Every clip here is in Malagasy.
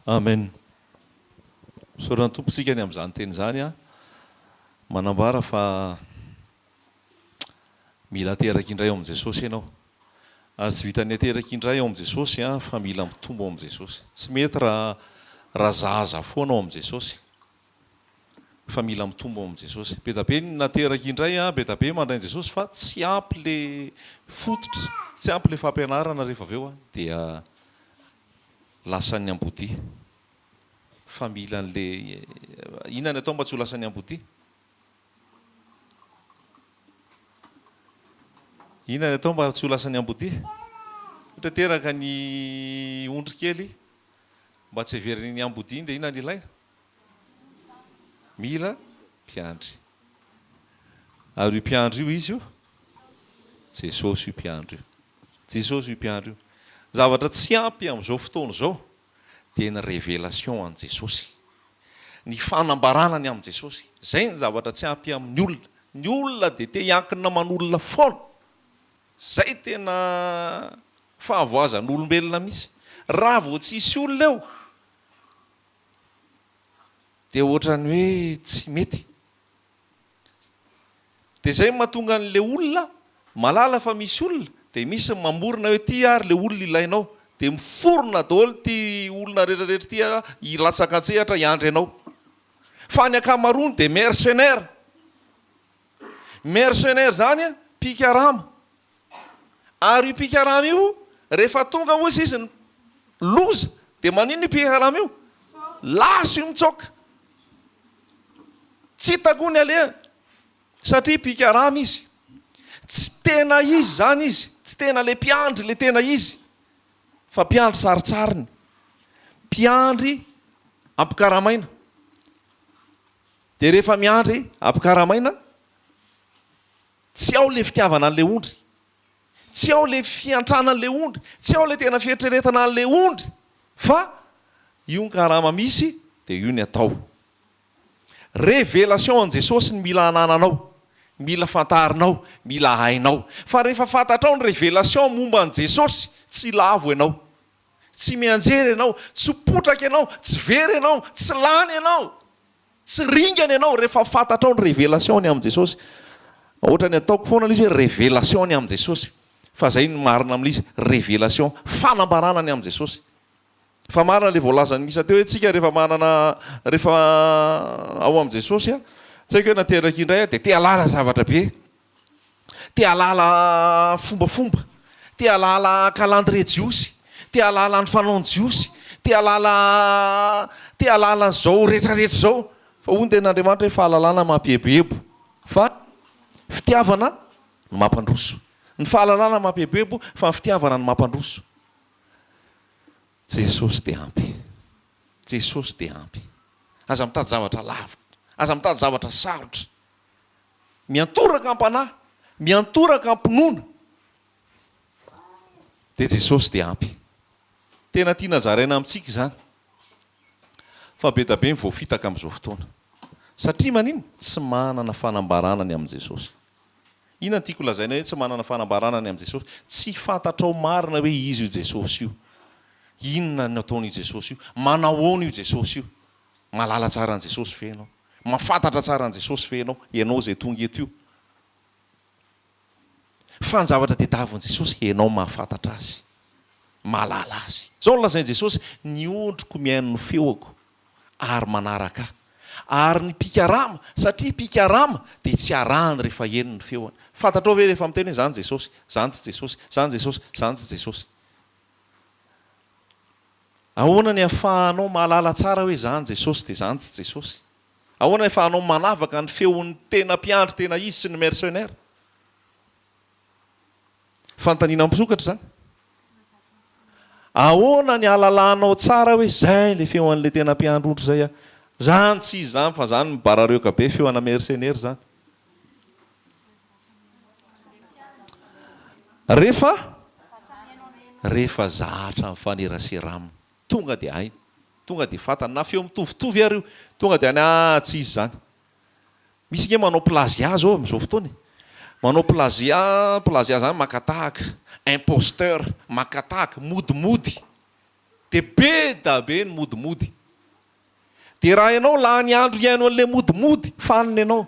Amen. Misaotra ny Tompo isika ny amin'izany teny izany an. Manambara fa mila ateraka indray ao amin'i Jesosy ianao. Ary tsy vitan'ny ateraka indray ao amin'i Jesosy an, fa mila mitombo ao amin'i Jesosy. Tsy mety raha raha zaza foana ao amin'i Jesosy. Fa mila mitombo ao amin'i Jesosy. Be da be ny nateraka indray an, be da be mandray an'i Jesosy fa tsy ampy le fototra, tsy ampy le fampianarana rehefa avy eo an, dia lasan'ny ambodia. Fa mila an'le, inona ny atao mba tsy ho lasan'ny ambodia? Inona ny atao mba tsy ho lasan'ny ambodia? Ohatra teraka ny ondry kely, mba tsy heverin'ny ambodia iny dia inona ny ilaina? Mila mpiandry. Ary io mpiandry io izy io? Jesosy io mpiandry io. Jesosy io mpiandry io. Zavatra tsy ampy amin'izao fotoana izao dia ny révélation an'i Jesosy. Ny fanambarana ny amin'i Jesosy. Izay ny zavatra tsy ampy amin'ny olona. Ny olona dia te hiankina aman'olona foana. Izay tena fahavoazan'olombelona mihitsy. Raha vao tsy hisy olona eo Dia ohatran'ny hoe tsy mety. Dia izay no mahatonga an'ilay olona mahalala fa misy olona, dia misy ny mamorona hoe ity ary ilay olona ilainao. Dia miforona daholo ity olona rehetra rehetra ity hilatsaka an-tsehatra hiandry anao. Fa ny ankamaroany dia mercenaires. Mercenaires izany mpikarama. Ary io mpikarama io rehefa tonga hozy izy ny loza dia maninona io mpikarama io? Lasa io mitsoaka. Tsy hita koa ny alehany satria mpikarama izy. Tsy tena izy izany izy, tsy tena ilay mpiandry ilay tena izy fa mpiandry sarintsariny. Mpiandry ampikaramaina. Dia rehefa miandry ampikaramaina Tsy ao ilay fitiavana an'ilay ondry. Tsy ao ilay fiantrana an'ilay ondry. Tsy ao ilay tena fieritreretana an'ilay ondry. Fa io ny karama misy dia io ny atao. Révélation an'i Jesosy ny mila anananao, mila fantarinao, mila hainao. Fa rehefa fantatrao ny révélation momba an'i Jesosy, tsy lavo ianao. Tsy mianjera ianao, tsy potraka ianao, tsy very ianao, tsy lany ianao. Tsy ringana ianao rehefa fantatrao ny révélation ny amin'i Jesosy. Ohatran'ny ataoko foana ilay izy hoe révélation ny amin'i Jesosy. Fa izay no marina amin'ilay izy, révélation, fanambarana ny amin'i Jesosy. Fa marina ilay voalazan'i Misa teo hoe tsika rehefa manana, rehefa ao amin'i Jesosy, tsy haiko hoe nateraka indray aho dia te hahalala zavatra be. Te hahalala fombafomba, te hahalala calendrier jiosy, te hahalala ny fanaon'ny jiosy, te hahalala te hahalala an'izao rehetrarehetra izao. Fa hoy ny tenin'Andriamanitra hoe fahalalana mampieboebo fa fitiavana no mampandroso. Ny fahalalana mampieboebo fa ny fitiavana no mampandroso. Jesosy dia ampy. Jesosy dia ampy. Aza mitady zavatra lavitra. Aza mitady zavatra sarotra. Miantoraka am-panahy, miantoraka am-pinoana, dia Jesosy dia ampy. Tena tiana zaraina amintsika izany. Fa be da be ny voafitaka amin'izao fotoana. Satria maninona? Tsy manana fanambarana ny amin'i Jesosy. Inona no tiako lazaina hoe tsy manana fanambarana ny amin'i Jesosy? Tsy fantatrao marina hoe iza io Jesosy io. Inona no ataon'io Jesosy io? Manahoana io Jesosy io? Mahalala tsara an'i Jesosy ve ianao? Mahafantatra tsara an'i Jesosy ve ianao? Ianao izay tonga eto io. Fa ny zavatra tediavin'i Jesosy, ianao mahafantatra Azy. Mahalala Azy. Izao no lazain'i Jesosy, Ny ondriko mihaino ny feoko ary manaraka Ahy. Ary ny mpikarama, satria mpikarama, dia tsy arahany rehefa heno ny feony. Fantatrao ve rehefa miteny hoe izany Jesosy, izany tsy Jesosy, izany Jesosy, izany tsy Jesosy? Ahoana ny ahafahanao mahalala tsara hoe izany Jesosy dia izany tsy Jesosy? Ahoana ny ahafahanao manavaka ny feon'ny tena mpiandry tena izy sy ny mercenaire? Fanontaniana misokatra izany. Ahoana ny ahalalanao tsara hoe izay ilay feon'ilay tena mpiandry ondry izay aho? Izany tsy izy izany fa izany mibararioka be feona mercenaire izany. Rehefa rehefa zatra mifanerasera aminy, tonga dia hainy, tonga dia fantany, na feo mitovitovy ary io, tonga dia any ah tsy izy izany. Misy ange manao plagiat zao amin'izao fotoana e. Manao plagiat, plagiat zany maka tahaka, imposteur, maka tahaka, modimody. Dia be da be ny modimody. Dia raha ianao lany andro hihaino an'ilay modimody, fanina ianao.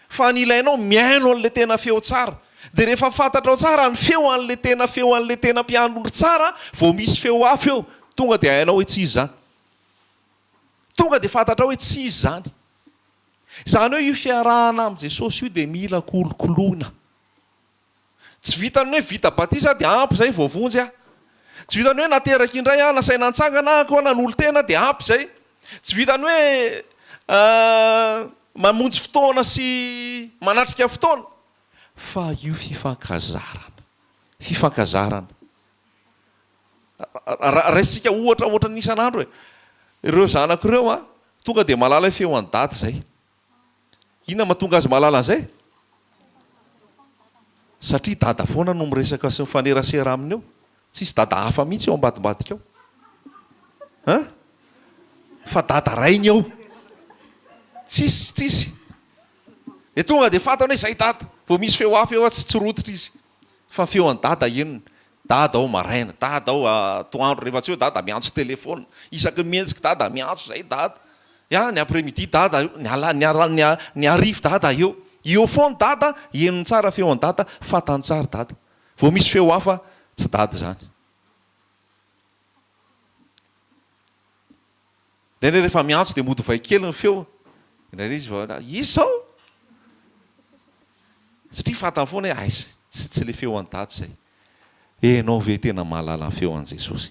Fa ny ilainao mihaino an'ilay tena feo tsara. Dia rehefa fantatrao tsara ny feo an'ilay tena feo an'ilay tena mpiandry ondry tsara, vao misy feo hafa eo, tonga dia hainao hoe tsy izy izany. Tonga dia fantatrao hoe tsy izy izany. Izany hoe io fiarahana amin'i Jesosy io dia mila kolokoloina. Tsy vitan'ny hoe vita batisa aho dia ampy izay, voavonjy aho. Tsy vitan'ny hoe nateraka indray aho, nasaina nitsangana aho koa nanolo-tena dia ampy izay. Tsy vitan'ny hoe mamonjy fotoana sy manatrika fotoana. Fa io fifankazarana, fifankazarana. Raisintsika ohatra ohatran'ny isan'andro e. Ireo zanako ireo an, tonga dia mahalala hoe feo an'i Dada izay. Inona mahatonga azy mahalala an'izay? Satria Dada foana no miresaka sy mifanerasera aminy eo. Tsisy Dada hafa mihitsy ao ambadimbadika ao. Hein? Fa Dada rainy ao. Tsisy, tsisy. Dia tonga dia fantany hoe izay Dada. Vao misy feo hafa eo tsy tsy rototra izy. Fa feo an'i Dada henony. Dada ao maraina, Dada ao atoandro, rehefa tsy eo Dada miantso téléphone, isaky ny mihetsika Dada miantso, zay Dada, ya ny après midi Dada eo, ny ala ny ara ny ny hariva Dada eo, eo foana Dada, henony tsara feo an'i Dada, fantany tsara Dada, vao misy feo hafa tsy Dada izany. Indraindray rehefa miantso dia mody vay kely ny feo, indraindray izy vao iza izao? Satria fantany foana hoe aiza, tsy tsy ilay feo an'i Dada izay. Ianao ve tena mahalala ny feo an'i Jesosy?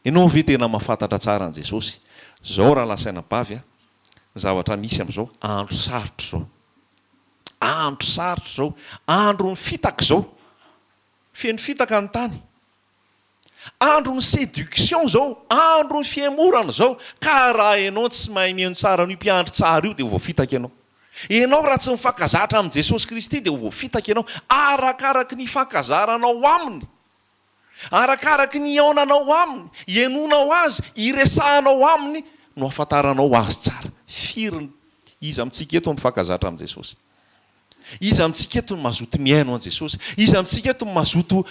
Ianao ve tena mahafantatra tsara an'i Jesosy? Izao rahalahy sy anabavy a, ny zavatra misy amin'izao, andro sarotra izao. Andro sarotra izao, andron'ny fitaka izao. Feno fitaka ny tany. Andron'ny séduction izao, andron'ny fihemorana izao, ka raha ianao tsy mahay mihaino tsara an'io mpiandry tsara io dia ho voafitaka ianao. Ianao raha tsy mifankazatra amin'i Jesosy Kristy dia ho voafitaka ianao, arakaraky ny ifankazaranao Aminy, arakaraky ny ihaonanao Aminy, ihainoanao Azy, iresahanao Aminy no ahafantaranao Azy tsara. Firy ny iza amintsika eto no mifankazatra amin'i Jesosy? Iza amintsika eto no mazoto mihaino an'i Jesosy? Iza amintsika eto no mazoto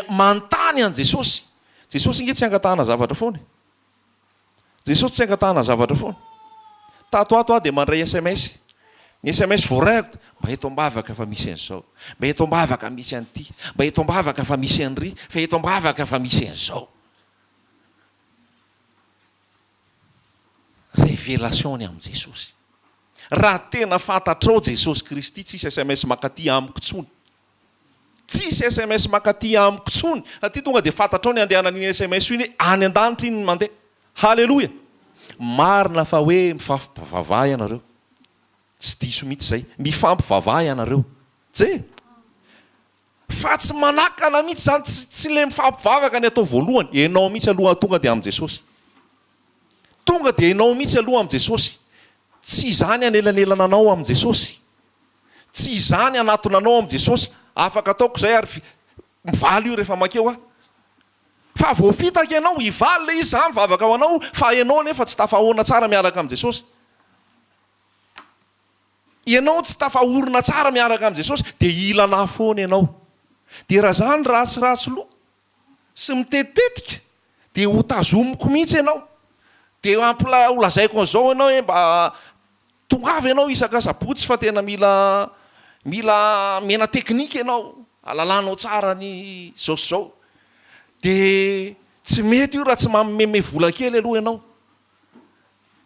manontany an'i Jesosy? Jesosy ange tsy angatahana zavatra foana e. Jesosy tsy angatahana zavatra foana. Tato ato aho dia mandray sms. Ny sms voaraiko dia mba eto am-bavaka fa misy an'izao. Mba eto am-bavaka misy an'ity. Mba eto am-bavaka fa misy an'ry. Fa eto am-bavaka fa misy an'izao. Révélation ny amin'i Jesosy. Raha tena fantatrao Jesosy Kristy tsisy sms mankaty amiko tsony. Tsisy sms mankaty amiko tsony. Aty tonga dia fantatrao ny andehanan'iny sms iny hoe any an-danitra iny ny mandeha. Haleloia! Marina fa hoe mifampivavaha ianareo. Tsy diso mihitsy izay. Mifampivavaha ianareo. Tse! Fa tsy manakana mihitsy izany, tsy tsy ilay mifampivavaka ny atao voalohany. Ianao mihitsy aloha tonga dia amin'i Jesosy. Tonga dia ianao mihitsy aloha amin'i Jesosy. Tsy izany hanelanelana anao amin'i Jesosy. Tsy izany hanatona anao amin'i Jesosy. Afaka ataoko izay ary mivaly io rehefa mankeo aho. Fa voafitaka ianao, hivaly ilay izy, za mivavaka ho anao, fa ianao anefa tsy tafahoana tsara miaraka amin'i Jesosy. Ianao tsy tafaorina tsara miaraka amin'i Jesosy dia hila anah foana ianao. Dia raha za ny ratsiratsy loha sy mitetitetika dia ho tazomiko mihitsy ianao. Dia ampila ho lazaiko an'izao ianao hoe mba tongava ianao isaka sabotsy fa tena mila mila mena teknika ianao, alalanao tsara ny izao sy izao. Dia tsy mety io raha tsy mamimeme vola kely aloha ianao.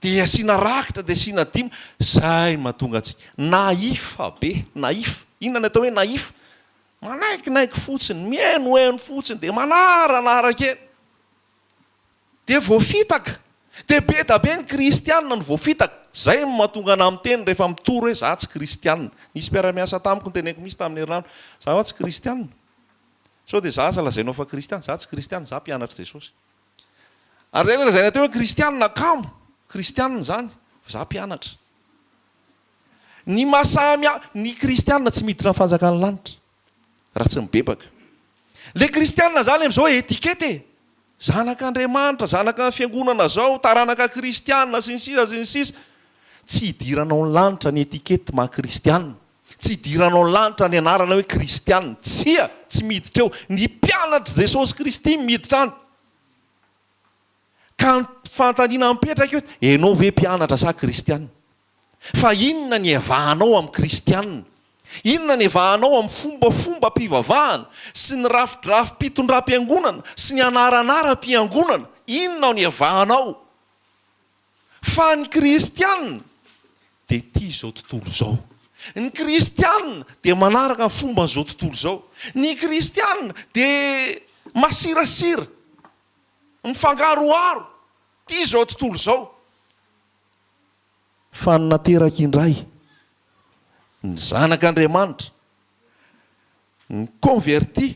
Dia asiana rakitra, dia asiana dima, zay no mahatonga antsika naïf be, naïf, inona ny atao hoe naïf? Manaikinaiky fotsiny, mihainohaino fotsiny, dia manaranaraka eny, dia voafitaka, dia be da be ny kristianina no voafitaka, zay no mahatonga anah miteny rehefa mitory hoe za tsy kristianina, nisy mpiara-miasa tamiko noteneniko mihitsy tamin'ny herinandro, za hoa tsy kristianina, sao dia za aza lazainao fa kristianina, za tsy kristianina, za mpianatr'i Jesosy. Ary ilay lazaina teo hoe kristianina kamo, kristianina izany, fa za mpianatra. Ny maha samy hafa, ny kristianina tsy miditra ny fanjakan'ny lanitra raha tsy mibebaka. Ilay kristianina izany amin'izao étiquette e! Zanak'Andriamanitra, zanaka ny fiangonana zao, taranaka kristianina sy ny sisa sy ny sisa. Tsy hidiranao ny lanitra ny étiquette maha kristianina. Tsy hidiranao ny lanitra ny anarana hoe kristianina. Tsia, tsy miditra eo. Ny mpianatr'i Jesosy Kristy miditra any. Ka ny fanontaniana mipetraka eo, ianao ve mpianatra sa kristiana? Fa inona ny iavahanao amin'ny kristiana? Inona ny iavahanao amin'ny fombafombam-pivavahana sy ny rafidrafi-pitondram-piangonana sy ny anaranaram-piangonana? Inona no iavahanao? Fa ny kristiana dia tia izao tontolo izao. Ny kristiana dia manaraka ny fomban'izao tontolo izao. Ny kristiana dia masirasira, mifangaroharo, tia izao tontolo izao. Fa ny nateraka indray, ny zanak'Andriamanitra, ny converti,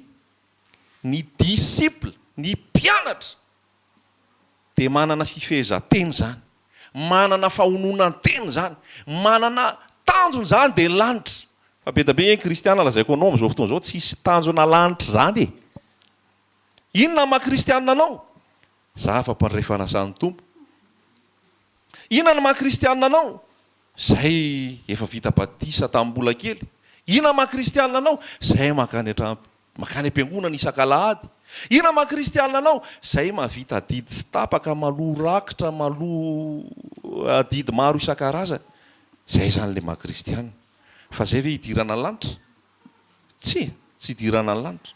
ny disciple, ny mpianatra dia manana fifehezan-tena izany, manana fahononan-tena izany, manana tanjona izany dia ny lanitra. Fa be dia be ny kristiana lazaiko anao amin'izao fotoana izao tsisy tanjona lanitra izany e! Inona ny maha kristiana anao? Za afa mpandray fanasan'ny Tompo. Inona ny maha kristiana anao? Zay efa vita batisa tamin'ny mbola kely. Inona maha kristiana anao? Zay mankany an-trano, mankany am-piangonana isak'alahady. Inona maha kristiana anao? Zay mahavita adidy tsy tapaka, maloa rakitra, maloa adidy maro isan-karazany. Zay izany ilay maha kristiana. Fa zay ve hidirana ny lanitra? Tsia, tsy hidirana ny lanitra.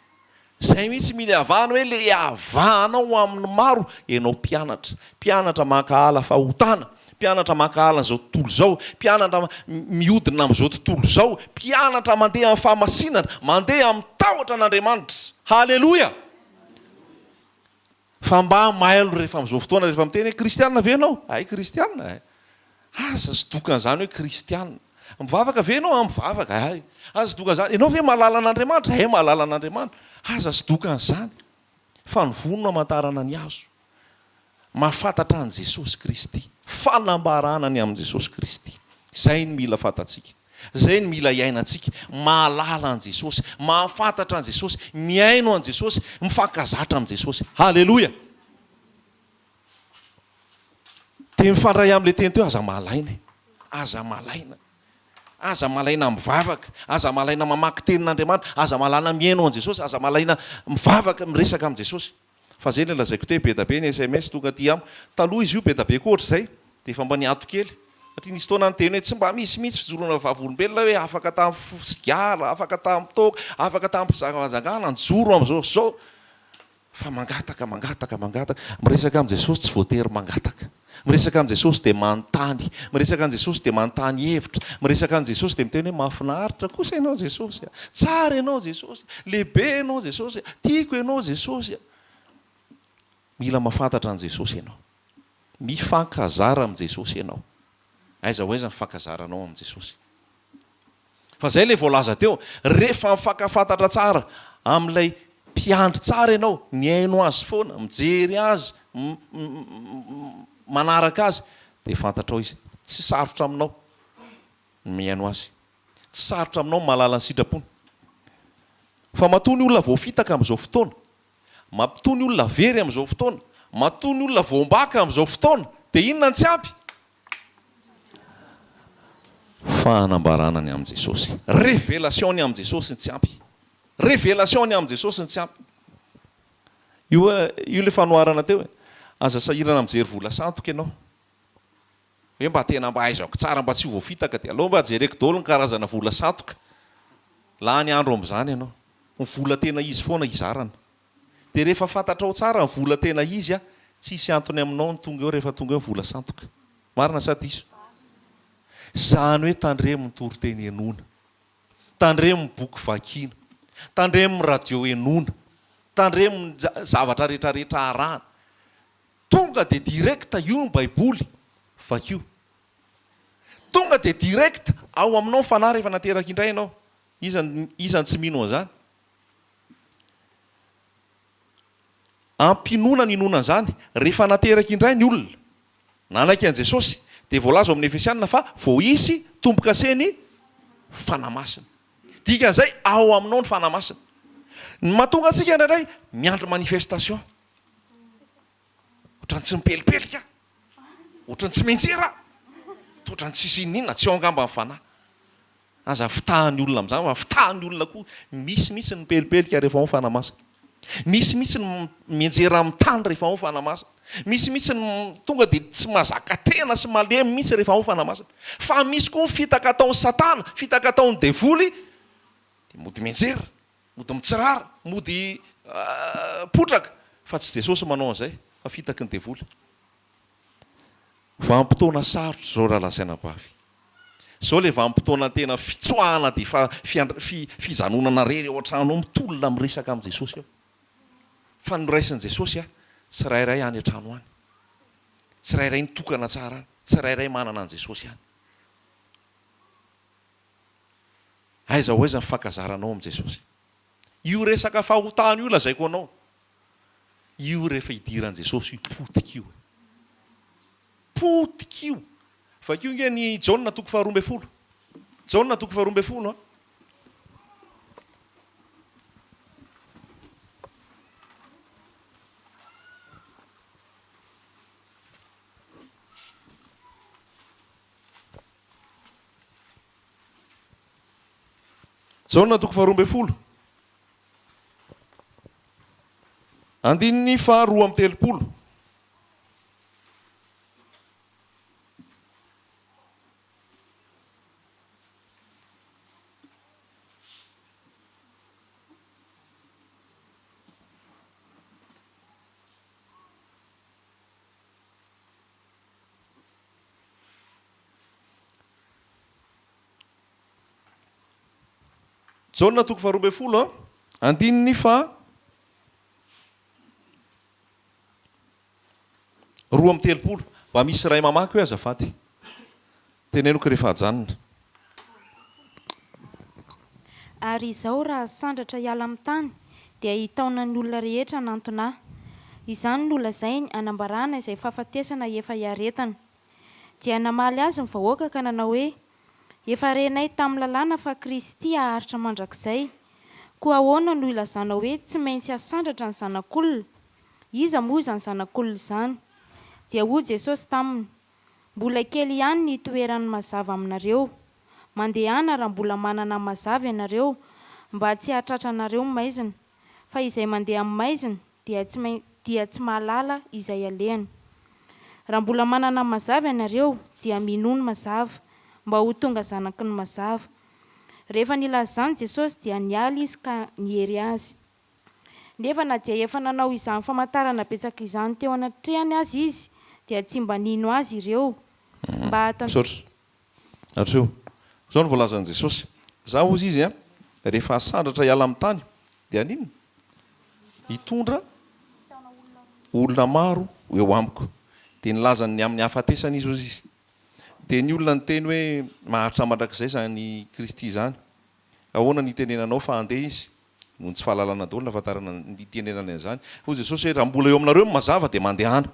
Izay mihitsy mila iavahana hoe le iavahanao amin'ny maro ianao mpianatra. Mpianatra mankahala fahotana, mpianatra mankahala an'izao tontolo izao, mpianatra mihodina amin'izao tontolo izao, mpianatra mandeha amin'ny fahamasinana, mandeha amin'ny tahotra an'Andriamanitra. Haleloia! Fa mba mailo rehefa amin'izao fotoana rehefa miteny hoe kristiana ve ianao? Hay kristiana eh! Aza sodokan'izany hoe kristiana. Mivavaka ve ianao? Ah mivavaka hay. Aza sodokan'izany. Ianao ve mahalala an'Andriamanitra? Hay mahalala an'Andriamanitra. Aza sodokan'izany. Fa ny voa no hamantarana ny hazo. Mahafantatra an'i Jesosy Kristy. Fanambarana ny amin'i Jesosy Kristy. Izay no mila fantatsika. Izay no mila iainantsika, mahalala an'i Jesosy, mahafantatra an'i Jesosy, mihaino an'i Jesosy, mifankazatra amin'i Jesosy. Haleloia! Dia mifandray amin'ilay teny teo, aza malaina e. Aza malaina. Aza malaina mivavaka, aza malaina mamaky tenin'Andriamanitra, aza malana mihaino an'i Jesosy, aza malaina mivavaka, miresaka amin'i Jesosy. Fa zay ilay lazaiko teo, be da be ny sms tonga aty amiko. Taloha izy io be da be koa ohatr'izay, dia efa mba niato kely. Satria nisy fotoana niteny hoe tsy mba misy mihitsy fijoroana vavolombelona hoe afaka tamin'ny sigara, afaka tamin'ny toaka, afaka tamin'ny fijangajangana, nijoro amin'izao sy izao. Fa mangataka, mangataka, mangataka. Miresaka amin'i Jesosy tsy voatery mangataka. Miresaka amin'i Jesosy dia manontany. Miresaka an'i Jesosy dia manontany hevitra. Miresaka an'i Jesosy dia miteny hoe mahafinaritra kosa ianao Jesosy a! Tsara ianao Jesosy a! Lehibe ianao Jesosy a! Tiako ianao Jesosy a! Mila mahafantatra an'i Jesosy ianao. Mifankazara amin'i Jesosy ianao. Aiza ho aiza ny fifankazaranao amin'i Jesosy? Fa izay ilay voalaza teo, rehefa mifankafantatra tsara amin'ilay mpiandry tsara ianao, mihaino azy foana, mijery azy, manaraka azy, dia fantatrao izy. Tsy sarotra aminao ny mihaino azy. Tsy sarotra aminao ny mahalala ny sitrapony. Fa matoa ny olona voafitaka amin'izao fotoana, matoa ny olona very amin'izao fotoana, matoa ny olona voambaka amin'izao fotoana, dia inona no tsy ampy? Fanambarana ny amin'i Jesosy. Révélation ny amin'i Jesosy ny tsy ampy. Révélation ny amin'i Jesosy ny tsy ampy. Io io ilay fanoharana teo e. Aza sahirana mijery vola sandoka ianao. Hoe mba tena mba ahaizako tsara mba tsy ho voafitaka dia aleo mba jereko daholo ny karazana vola sandoka. Lany andro amin'izany ianao. Ny vola tena izy foana hizarana. Dia rehefa fantatrao tsara ny vola tena izy a, tsy hisy antony aminao ny tonga eo rehefa tonga eo ny vola sandoka. Marina sa diso? Izany hoe tandremo ny toriteny henoina. Tandremo ny boky vakiana. Tandremo ny radio henoina. Tandremo ny zavatra rehetrarehetra arahana. Tonga dia direct io ny baiboly, vakio. Tonga dia direct ao aminao ny fanahy rehefa nateraka indray ianao. Iza iza no tsy mino an'izany? Am-pinoana ny inoana an'izany. Rehefa nateraka indray ny olona, nanaiky an'i Jesosy, dia voalaza ao amin'ny Efesiana fa voaisy tombo-kase ny Fanahy Masina. Dikan'izay, ao aminao ny Fanahy Masina. Ny mahatonga antsika indraindray miandry manifestation. Ohatran'ny tsy mipelipelika, ohatran'ny tsy mianjera, ohatran'ny tsisy inona, tsy ao angamba ny Fanahy. Aza fitahan'ny olona amin'izany fa fitahan'ny olona koa. Misy mihitsy ny mipelipelika rehefa ao ny Fanahy Masina. Misy mihitsy ny mianjera amin'ny tany rehefa ao ny Fanahy Masina. Misy mihitsy ny tonga dia tsy mahazaka tena sy malemy mihitsy rehefa ao ny Fanahy Masina. Fa misy koa ny fitaka ataon'i Satana, fitaka ataon'ny devoly, dia mody mianjera, mody mitsirara, mody potraka. Fa tsy Jesosy manao an'izay, fa fitaky ny devoly. Vanim-potoana sarotra izao rahalahy sy anabavy. Izao ilay vanim-potoana tena fitsoahana dia fa fijanonana irery ao an-trano ao mitolona miresaka amin'i Jesosy ao. Fa noraisin'i Jesosy aho, tsirairay any an-trano any. Tsirairay nitokana tsara any. Tsirairay manana an'i Jesosy any. Aiza ho aiza ny fankazaranao amin'i Jesosy? Io resaka fahotana io lazaiko anao. Io rehefa idiran'i Jesosy io potika io e. Potika io. Vakio nge ny Jaona toko faharoa ambefolo. Jaona toko faharoa ambefolo an. Jaona toko faharoa ambefolo. Andininy faha 32. Jaona toko faharoa ambefolo a, andininy faha 32. Mba misy iray mamaky hoe azafady. Teneniko rehefa ajanona. Ary izao raha hasandratra hiala amin'ny tany, dia hitaona ny olona rehetra hanantona Ahy. Izany no lazainy hanambarana izay fahafatesana efa hiaretany. Dia namaly azy ny vahoaka ka nanao hoe, Efa renay tamin'ny lalàna fa Kristy haharitra mandrakizay. Koa ahoana no ilazanao hoe tsy maintsy hasandratra ny Zanak'olona? Iza moa izany Zanak'olona izany? Dia hoy Jesosy taminy, Mbola kely ihany ny itoeran'ny mazava aminareo. Mandehana raha mbola manana mazava ianareo, mba tsy hahatratra anareo ny maizina. Fa izay mandeha amin'ny maizina dia tsy dia tsy mahalala izay alehany. Raha mbola manana ny mazava ianareo, dia minoa ny mazava, mba ho tonga zanaky ny mazava. Rehefa nilaza izany Jesosy dia niala izy ka niery azy. Nefa na dia efa nanao izany famantarana betsaka izany teo anatrehany aza izy, dia tsy mba nino azy ireo, mba hahatanteraka. Misaotra. Hatreo. Izao no voalazan'i Jesosy, Izaho, hozy Izy, rehefa hasandratra hiala amin'ny tany, dia haninona? Hitondra olona maro ho eo amiko. Dia nilaza ny amin'ny hahafatesana Izy, hozy Izy. Dia ny olona niteny hoe, Maharitra mandrakizay izany Kristy izany. Ahoana no hitenenanao fa handeha Izy? Noho ny tsy fahalalana daholo no ahafantarana ny hitenenany an'izany. Hoy Jesosy hoe, Raha mbola eo aminareo ny mazava dia mandehana.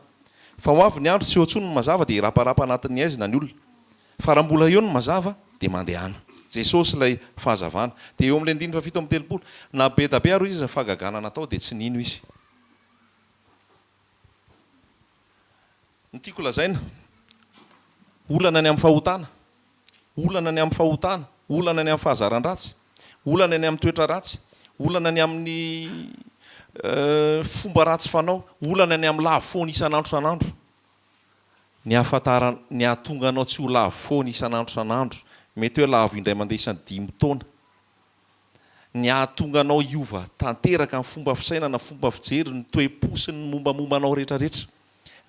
Fa ho avy ny andro tsy eo intsony ny mazava dia hiraparapa anatin'ny haizina ny olona. Fa raha mbola eo ny mazava dia mandehana. Jesosy ilay fahazavana. Dia eo amin'ilay andininy fahafito amby telopolo, na be da be ary hoy izy ny fahagagana natao dia tsy nino izy. Ny tiako lazaina, olana ny amin'ny fahotana, olana ny amin'ny fahotana, olana ny amin'ny fahazaran-dratsy, olana ny amin'ny toetra ratsy, olana ny amin'ny fomba ratsy fanao, olana ny amin'ny lavo foana isan'andro isan'andro. Ny hahafantarana, ny hahatonga anao tsy ho lavo foana isan'andro isan'andro, mety hoe lavo indray mandeha isan-dimy taona, ny hahatonga anao hiova tanteraka ny fomba fisainana, fomba fijery, ny toe-po sy ny mombamomba anao rehetrarehetra.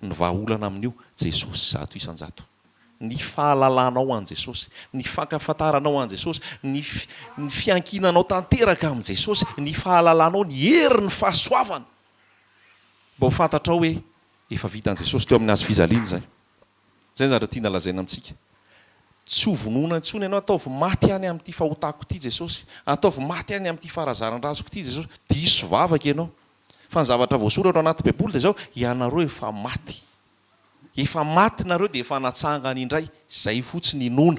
Ny vahaolana amin'io, Jesosy 100%. Ny fahalalanao an'i Jesosy, ny fankafantaranao an'i Jesosy, ny ny fiankinanao tanteraka amin'i Jesosy, ny fahalalanao ny herin'ny fahasoavana. Mba ho fantatrao hoe efa vitan'i Jesosy teo amin'ny hazo fijaliana izay. Izay ny zavatra tiana lazaina amintsika. Tsy ho vonoina intsony ianao, ataovy maty any amin'ity fahotako ity Jesosy, ataovy maty any amin'ity faharazaran-drazoko ity Jesosy. Diso vavaka ianao. Fa ny zavatra voasoratra ao anaty Baiboly dia izao, ianareo efa maty. Efa maty nareo dia efa natsangana indray. Izay fotsiny inoana.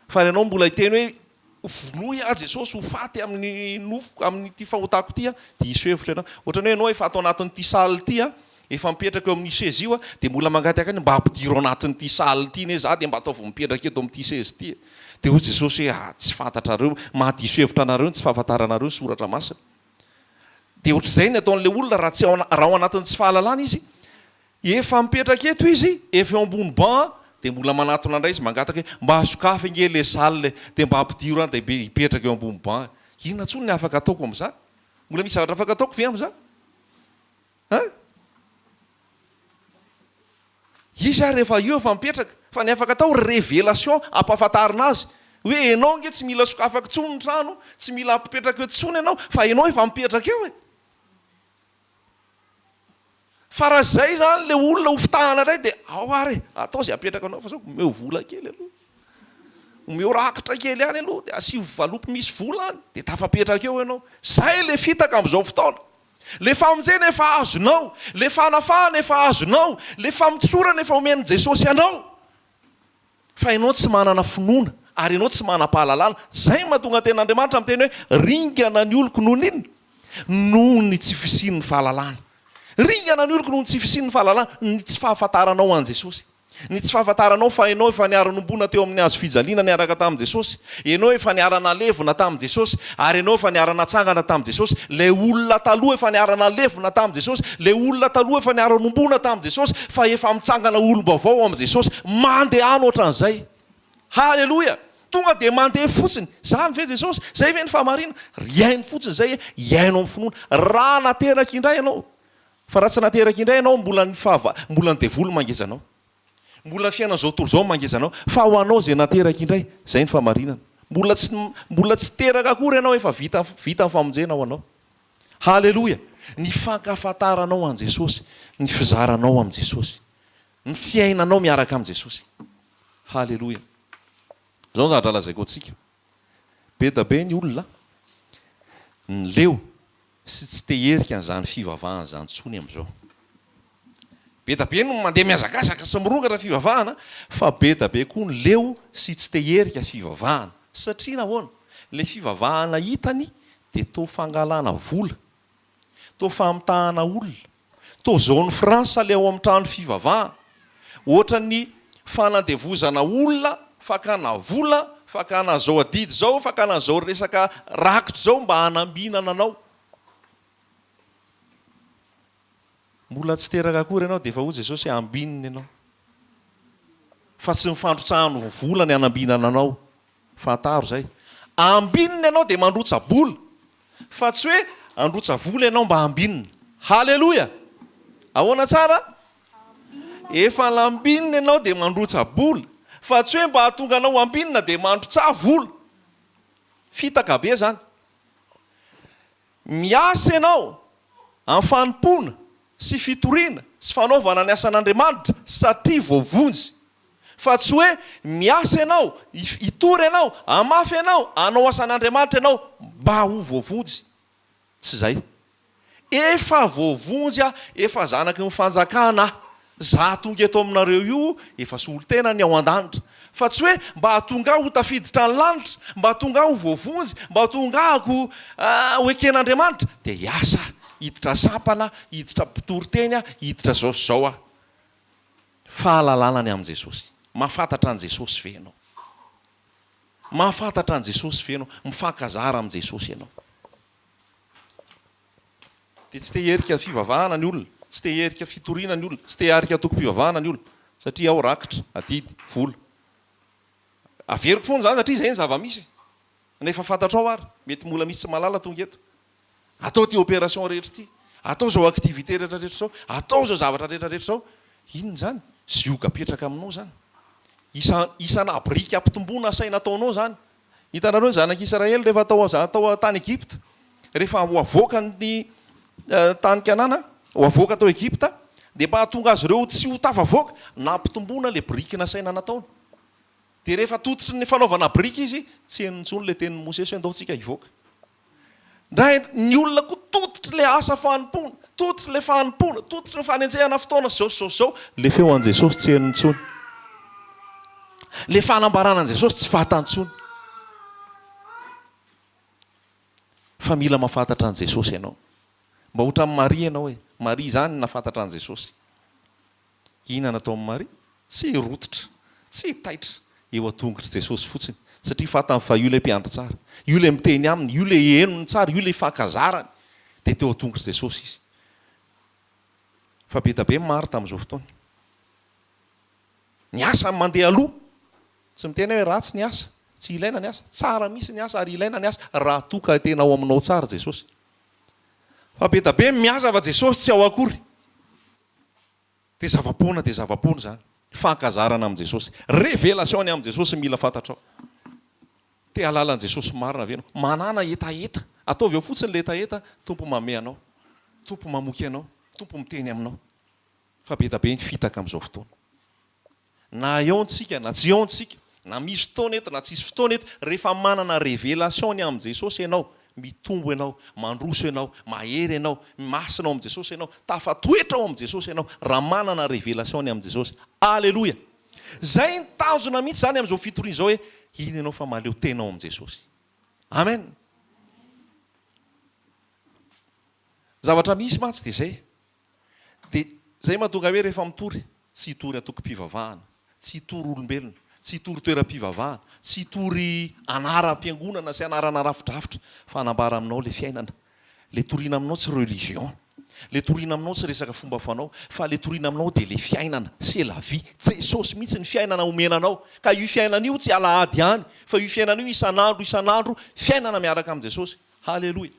Fa ianao mbola hiteny hoe vonoy aho Jesosy ho faty amin'ny nofoko, amin'ity fahotako ity aho, diso hevitra ianao. Ohatran'ny hoe ianao efa ato anatin'ity salle ity an, efa mipetraka eo amin'io seza io an, dia mbola mangataka any mba ampidiro anatin'ity salle ity anie za dia mba ataovy mipetraka eto amin'ity seza ity e. Dia hoy Jesosy hoe ah tsy fantatrareo, mahadiso hevitra anareo ny tsy fahafantaranareo ny soratra masina. Dia ohatr'izay ny ataon'ilay olona raha tsy ao raha ao anatin'ny tsy fahalalana izy, efa mipetraka eto izy, efa eo ambony banc, dia mbola manatona indray izy mangataka hoe mba sokafy ange ilay salle e, dia mba ampidiro any dia hipetraka eo ambony banc. Inona intsony ny afaka ataoko amin'izany? Mbola misy zavatra afaka ataoko ve amin'izany? Hein? Izy ary efa io efa mipetraka fa ny afaka atao révélation ampahafantarina azy hoe enao ange tsy mila sokafako intsony ny trano, tsy mila ampipetraka eo intsony ianao fa enao efa mipetraka eo e! Fa raha zay zany le olona ho fitahana indray dia ao ary e, atao zay apetraka anao fa sao omeo vola kely aloha, omeo rakitra kely ihany aloha dia asio valopy misy vola any dia tafapetraka eo ianao. Zay le fitaka amin'izao fotoana. Le famonjena efa azonao, le fanafahana efa azonao, le famotsorana efa omen'i Jesosy anao. Fa ianao tsy manana finoana ary ianao tsy manam-pahalalana. Zay no mahatonga ny tenin'Andriamanitra miteny hoe ringana ny oloko noho ny inona? Noho ny tsy fisian'ny fahalalana. Ringana ny oloko noho ny tsy fisian'ny fahalalana, ny tsy fahafantaranao an'i Jesosy. Ny tsy fahafantaranao fa ianao efa niara-nombona teo amin'ny hazo fijaliana niaraka tamin'i Jesosy, ianao efa niara-nalevina tamin'i Jesosy, ary ianao efa niara-natsangana tamin'i Jesosy, ilay olona taloha efa niara-nalevina tamin'i Jesosy, ilay olona taloha efa niara-nombona tamin'i Jesosy, fa efa mitsangana ho olom-baovao ao amin'i Jesosy. Mandehana ohatran'izay. Haleloia! Tonga dia mandeha fotsiny. Izany ve Jesosy? Izay ve ny fahamarinana? Iaino fotsiny izay, iaino amin'ny finoana. Raha nateraka indray ianao, Fa raha tsy nateraka indray ianao mbola ny fahava mbola ny devoly mangeza anao. Mbola ny fiainan'izao tontolo izao mangeza anao. Fa ho anao izay nateraka indray, izay ny fahamarinana. Mbola tsy mbola tsy teraka akory ianao efa vita vita ny famonjena ho anao. Haleloia! Ny fankafantaranao an'i Jesosy, ny fizaranao amin'i Jesosy, ny fiainanao miaraka amin'i Jesosy. Haleloia! Izao ny zavatra lazaiko antsika. Be da be ny olona ny leo sy tsy te herika an'izany fivavahana izany intsony amin'izao. Be da be no mandeha mihazakazaka sy mirongatra fivavahana fa be da be koa ny leo sy tsy te herika fivavahana. Satria nahoana? Ilay fivavahana hitany dia toa fangalana vola, toa famitahana olona, Toa zone France le ao amin'ny trano fivavahana. Ohatran'ny fanandevozana olona, fakana vola, fakana an'izao adidy izao, fakana an'izao resaka rakitra izao mba hanambinana anao. Mbola tsy teraka akory ianao dia efa hoy Jesosy hoe ambinina ianao. Fa tsy ny fandrotsahany vola ny hanambinana anao. Fantaro izay. Ambinina ianao dia mandrotsa-bola. Fa tsy hoe handrotsa-vola ianao mba hambinina. Haleloia! Ahoana tsara? Efa nambinina ianao dia mandrotsa-bola. Fa tsy hoe mba hahatonga anao hambinina dia mandrotsaha vola. Fitaka be izany. Miasa ianao amin'ny fanompoana sy fitoriana sy fanaovana ny asan'Andriamanitra satria voavonjy. Fa tsy hoe miasa ianao, hitory ianao, hamafy ianao, hanao asan'Andriamanitra ianao mba ho voavonjy. Tsy izay. Efa voavonjy aho, efa zanaky ny fanjakana aho. Za tonga eto aminareo io efa solontena ny ao an-danitra. Fa tsy hoe mba hahatonga ahy ho tafiditra ny lanitra, mba hahatonga ahy ho voavonjy, mba hahatonga ahako ho eken'Andriamanitra, dia hiasa aho, hiditra sampana aho, hiditra mpitory teny aho, hiditra izao sy izao aho. Fahalalana ny amin'i Jesosy. Mahafantatra an'i Jesosy ve ianao? Mahafantatra an'i Jesosy ve ianao? Mifankazara amin'i Jesosy ianao? Dia tsy te hiherika fivavahana ny olona, tsy te hiherika fitoriana ny olona, tsy te hiharika antokom-pivavahana ny olona, satria ao rakitra, adidy, vola. Averiko foana izany satria izay ny zava-misy e. Na efa fantatrao ary, mety mbola misy tsy mahalala tonga eto. Atao ity opération rehetra ity, atao izao activité rehetra rehetra izao, atao izao zavatra rehetra rehetra izao. Inona izany? Zioga apetraka aminao izany. Isa, isana biriky ampitomboana asaina ataonao izany. Hitanareo ny zanak'i Israely rehefa tao tao tany Egypta, rehefa ho avoaka ny tany Kanana, ho avoaka tao Egypta, dia mba hahatonga azy ireo tsy ho tafavoaka, nampitomboana ilay biriky nasaina nataony. Dia rehefa tototry ny fanaovana biriky izy, tsy henony intsony ilay tenin'i Mosesy hoe ndao tsika hivoaka. Ndray ny olona koa tototry ilay asa fanompoana, tototry ilay fanompoana, tototry ny fanenjehana fotoana sy izao sy izao sy izao, ilay feo an'i Jesosy tsy heno intsony. Ilay fanambarana an'i Jesosy tsy fantany intsony. Fa mila mahafantatra an'i Jesosy ianao. Mba ohatran'i Maria ianao e. Maria izany nahafantatra an'i Jesosy. Inona nataon'i Maria? Tsy rototra, tsy taitra, eo an-tongotr'i Jesosy fotsiny, satria fantany fa io ilay Mpiandry tsara, io ilay miteny aminy, io ilay henony tsara, io ilay ifankazarany. Dia teo an-tongotr'i Jesosy izy. Fa be da be ny Marta amin'izao fotoana. Ny asa mandeha aloha. Tsy miteny aho hoe ratsy ny asa, tsy ilaina ny asa. Tsara mihitsy ny asa ary ilaina ny asa raha toa ka tena ao aminao tsara Jesosy. Fa be da be ny miasa fa Jesosy tsy ao akory. Dia zava-poana dia zava-poana izany. Fankazarana amin'i Jesosy. Révélation ny amin'i Jesosy mila fantatrao. Te hahalala an'i Jesosy marina ve ianao? Manàna hetaheta. Ataovy ao fotsiny ilay hetaheta, Tompo manome anao. Tompo mamoky anao. Tompo miteny aminao. Fa be da be ny fitaka amin'izao fotoana. Na eo ntsika na tsy eo ntsika, na misy fotoana eto na tsisy fotoana eto, rehefa manana révélation ny amin'i Jesosy ianao, mitombo ianao, mandroso ianao, mahery ianao, masina ao amin'i Jesosy ianao, tafatoetra ao amin'i Jesosy ianao, raha manana révélation ny amin'i Jesosy. Aleloia! Zay ny tanjona mihitsy zany amin'izao fitoriana izao hoe, iny ianao fa mahaleo tena ao amin'i Jesosy. Amen! Zavatra misy mantsy dia izay, Dia izay mahatonga hoe rehefa mitory, tsy hitory antokom-pivavahana, tsy hitory olombelona, tsy hitory toeram-pivavahana, tsy hitory anaram-piangonana sy anarana rafidrafitra, fa hanambara aminao ilay fiainana. Ilay toriana aminao tsy religion, ilay toriana aminao tsy resaka fomba fanao, fa ilay toriana aminao dia ilay fiainana, c'est la vie. Jesosy mihitsy ny fiainana omena anao. Ka io fiainana io tsy alahady ihany, fa io fiainana io isan'andro isan'andro, fiainana miaraka amin'i Jesosy. Haleloia.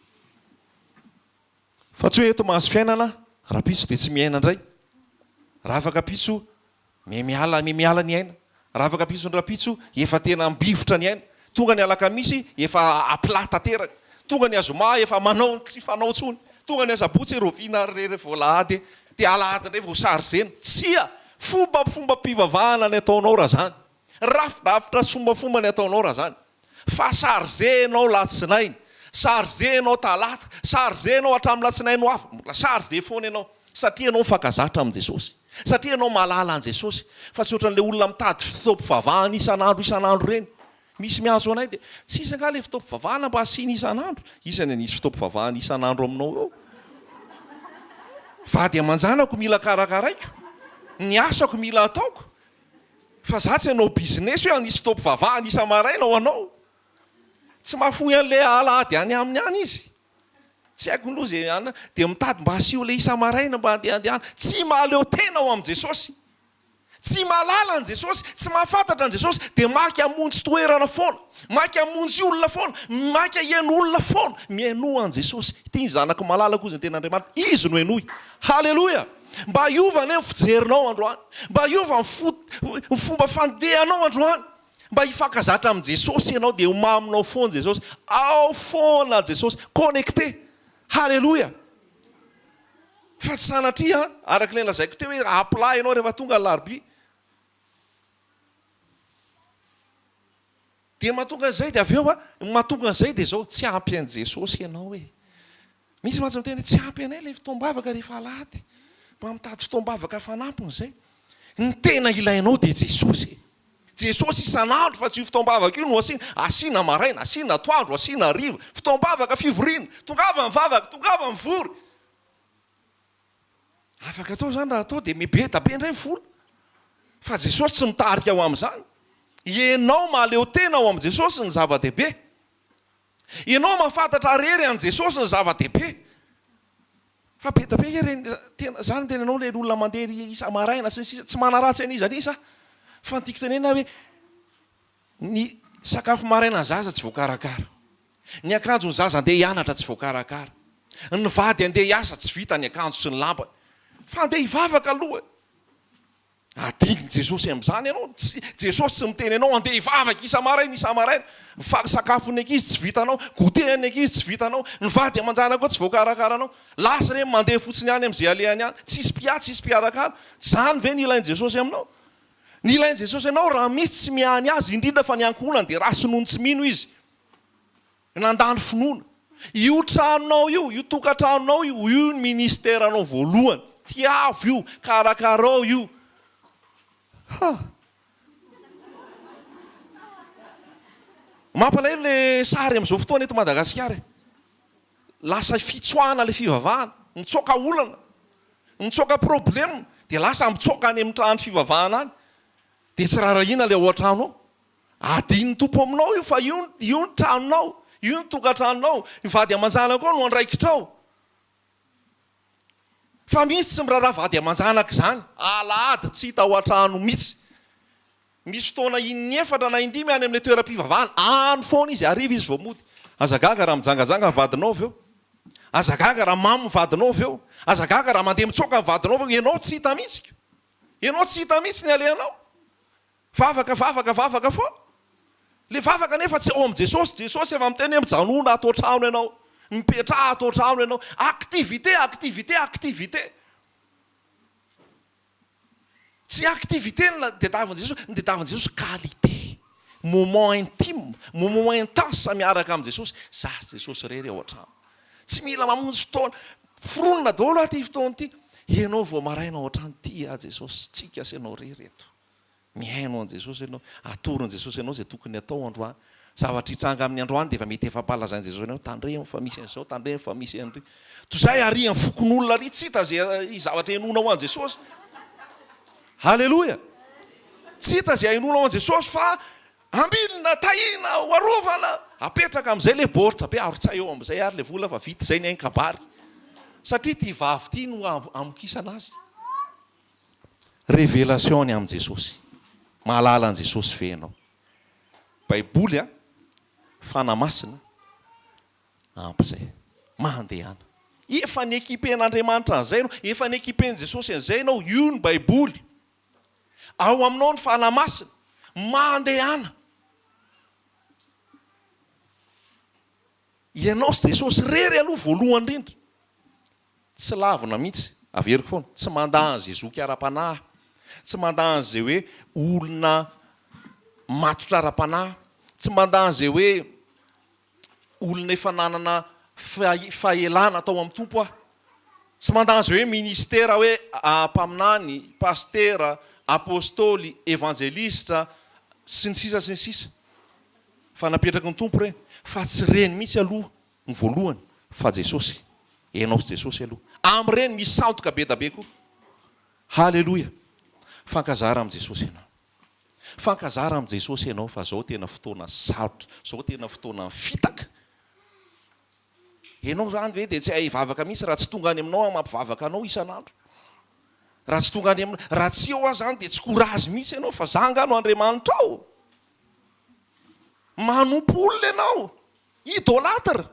Fa tsy hoe eto mahazo fiainana, rahampitso dia tsy miaina indray. Raha afaka ampitso, miha-miala, miha-miala ny aina. Raha afaka ampitso ny rahampitso, efa tena ambivotra ny aina. Tonga ny alakamisy, efa à plat tanteraka. Tonga ny azoma, efa manao ny tsy fanao intsony. Tonga ny asabotsy, rahoviana ary re re vao alahady e. Dia alahady indray vao chargena. Tsia! Fombafombam-pivavahana ny ataonao raha izany. Rafidrafitra sy fombafomba ny ataonao raha zany. Fa chargé enao latsinainy, chargé enao talata, chargé enao hatramin'ny latsinainy ho avy, mbola chargé foana enao satria enao mifankazatra amin'i Jesosy. Satria enao mahalala an'i Jesosy. Fa tsy ohatran'ilay olona mitady fotoam-pivavahana isan'andro isan'andro ireny. Misy miantso anay dia, tsisy angaha ilay fotoam-pivavahana mba asiana isan'andro? Iza ny hanisy fotoam-pivavahana isan'andro aminao eo? Vady aman-janako mila karakaraiko, ny asako mila ataoko. Fa za tsy hanao business hoe hanisy fotoam-pivavahana isa-maraina ho anao. Tsy mahafoy an'ilay alahady any aminy any izy. Tsy haiko aloha izay any dia mitady mba asio ilay isa-maraina mba handehandehana. Tsy mahaleo tena ao amin'i Jesosy. Tsy mahalala an'i Jesosy, tsy mahafantatra an'i Jesosy dia maika hamonjy toerana foana, maika hamonjy olona foana, maika hihaino olona foana. Mihainoa an'i Jesosy. Ity ny zanako malalako hozy ny tenin'Andriamanitra. Izy no henoy. Haleloia! Mba hiova anie ny fijerinao androany. Mba hiova ny fo, ny fomba fandehanao androany. Mba hifankazatra amin'i Jesosy ianao dia ho maminao foana Jesosy. Ao foana Jesosy. Connecté. Haleloia. Fa tsy sanatria an, araka ilay lazaiko teo hoe à plat ianao rehefa tonga ny alarobia. Dia mahatonga an'izay dia avy eo an, ny mahatonga an'izay dia izao, tsy ampy an'i Jesosy ianao e. Misy mantsy miteny hoe tsy ampy anay ilay fotoam-bavaka rehefa alahady. Mba mitady fotoam-bavaka fanampiny izay. Ny tena ilainao dia Jesosy e. Jesosy isan'andro fa tsy io fotoam-bavaka io no asiana. Asiana maraina, asiana atoandro, asiana hariva. Fotoam-bavaka, fivoriana. Tongava mivavaka, tongava mivory. Afaka atao izany raha atao dia mibeda be indray ny vola. Fa Jesosy tsy mitarika ho amin'izany. Ianao mahaleo tena ao amin'i Jesosy ny zava-dehibe. Ianao mahafantatra rery an'i Jesosy ny zava-dehibe. Fa be dia be ireny tena za no tena anao ilay olona mandeha ery isa-maraina sy ny sisa tsy manaratsy an'iza n'iza aho. Fa ny tiako tenenina hoe ny sakafo marainan'ny zaza tsy voakarakara. Ny akanjon'ny zaza andeha hianatra tsy voakarakara. Ny vady andeha hiasa tsy vita ny akanjo sy ny lambany. Fa andeha hivavaka aloha e. Adinon'i Jesosy amin'izany ianao. Tsy, Jesosy tsy miteny anao andeha hivavaka isa-maraina isa-maraina. Fa sakafon'ny ankizy tsy vitanao, goûter an'ny ankizy tsy vitanao, ny vady aman-janakao tsy voakarakaranao. Lasa ireny mandeha fotsiny any amin'izay alehany any. Tsisy mpiahy, tsisy mpikarakara. Izany ve ny ilain'i Jesosy aminao? Ny ilain'i Jesosy anao raha misy tsy miahy ny azy, indrindra fa ny ankohonany dia ratsy noho ny tsy mino izy. Nandany finoana. Io tranonao io, io tokantranonao io, io ny ministeranao voalohany. Tiavo io, karakarao io. Ha! Mampalahelo le sary amin'izao fotoana eto Madagasikara e. Lasa fitsoahana le fivavahana. Mitsoaka olana, mitsoaka problème, dia lasa mitsoaka any amin'ny trano fivavahana any. Dia tsy rarahiana le ao an-trano ao. Adin'ny Tompo aminao io fa io io ny tranonao, io ny tokantranonao, ny vady aman-janakao no andraikitrao. Fa misy tsy miraharaha vady aman-janaka izany, alahady tsy hita ao an-trano mihitsy. Misy fotoana in'efatra na indimy any amin'ilay toeram-pivavahana, any foana izy, hariva izy vao mody. Aza gaga raha mijangajanga ny vadinao avy eo. Aza gaga raha mamo ny vadinao avy eo. Aza gaga raha mandeha mitsoaka ny vadinao avy eo. Ianao tsy hita mihitsy ko. Ianao tsy hita mihitsy ny alehanao. Vavaka, vavaka, vavaka foana. Ilay vavaka anefa tsy ao amin'i Jesosy. Jesosy efa miteny hoe mijanona ato an-trano ianao. Mipetraha ato an-trano ianao. Activité, activité, activité. Tsy activité no tadiavin'i Jesosy, ny tadiavin'i Jesosy qualité. Moment intime, moment intense miaraka amin'i Jesosy. Za sy Jesosy irery ao an-trano. Tsy mila mamonjy fotoana. Foronina daholo aho ity fotoana ity. Ianao vao maraina ao an-trano, tia ahy Jesosy, tsika sy ianao irery eto. Mihaino an'i Jesosy ianao, atoron'i Jesosy anao izay tokony hatao androany. Zavatra hitranga amin'ny androany dia efa mety efa ampahalazain'i Jesosy anao, tandremo fa misy an'izao, tandremo fa misy an'ry. Toy izay ary amin'ny fokonolona ary tsy hita izay zavatra henoinao an'i Jesosy. Haleloia! Tsy hita izay henoinao an'i Jesosy fa ambinina, tahina, ho arovana. Apetraka amin'izay ilay baoritra be, arotsahy eo amin'izay ary ilay vola fa vita izay ny hain-kabary. Satria ity vavy ity no hamokisana azy. Révélation ny amin'i Jesosy. Mahalala an'i Jesosy ve ianao? Baiboly a, Fanahy Masina, ampy izay. Mandehana. Efa ni-equiper-n'Andriamanitra an'izay ianao, efa ni-equiper-n'i Jesosy an'izay ianao, io ny Baiboly. Ao aminao ny Fanahy Masina. Mandehana. Ianao sy Jesosy irery aloha voalohany indrindra. Tsy lavina mihitsy, averiko foana, tsy mandà an'izay zoky ara-panahy aho, tsy mandà an'izay hoe olona matotra ara-panahy, tsy mandà an'izay hoe olona efa nanana fahelana tao amin'ny Tompo aho, tsy mandà an'izay hoe ministera hoe mpaminany, pasitera, apostoly, evanjelistra, sy ny sisa sy ny sisa, fa napetraky ny Tompo ireny, fa tsy ireny mihitsy aloha Ny voalohany fa Jesosy. Enao sy Jesosy aloha. Amin'ireny misy sandoka be da be koa. Haleloia. Fankazara amin'i Jesosy ianao. Fankazara amin'i Jesosy ianao fa zao tena fotoana sarotra, zao tena fotoana fitaka. Ianao zany ve dia tsy hay hivavaka mihitsy raha tsy tonga any aminao aho mampivavaka anao isan'andro. Raha tsy tonga any aminao, raha tsy eo aho zany dia tsy courage mihitsy ianao fa za angaha no Andriamanitrao. Manompo olona ianao. Idolâtre!